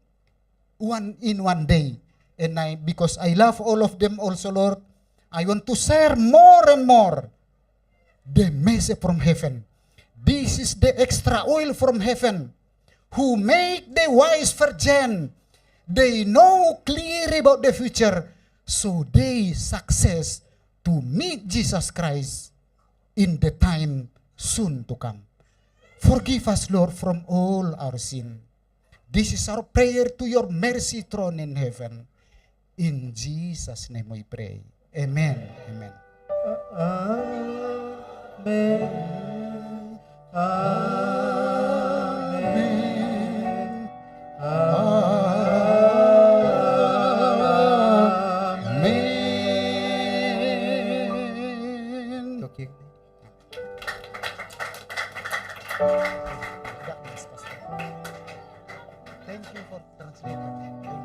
one in one day. And I, because I love all of them also, Lord, I want to share more and more the message from heaven. This is the extra oil from heaven who make the wise virgin. They know clear about the future, so they success to meet Jesus Christ in the time soon to come. Forgive us, Lord, from all our sin. This is our prayer to your mercy throne in heaven. In Jesus' name we pray. Amen. Amen. Amen. Amen. Amen. Okay. Thank you for translating.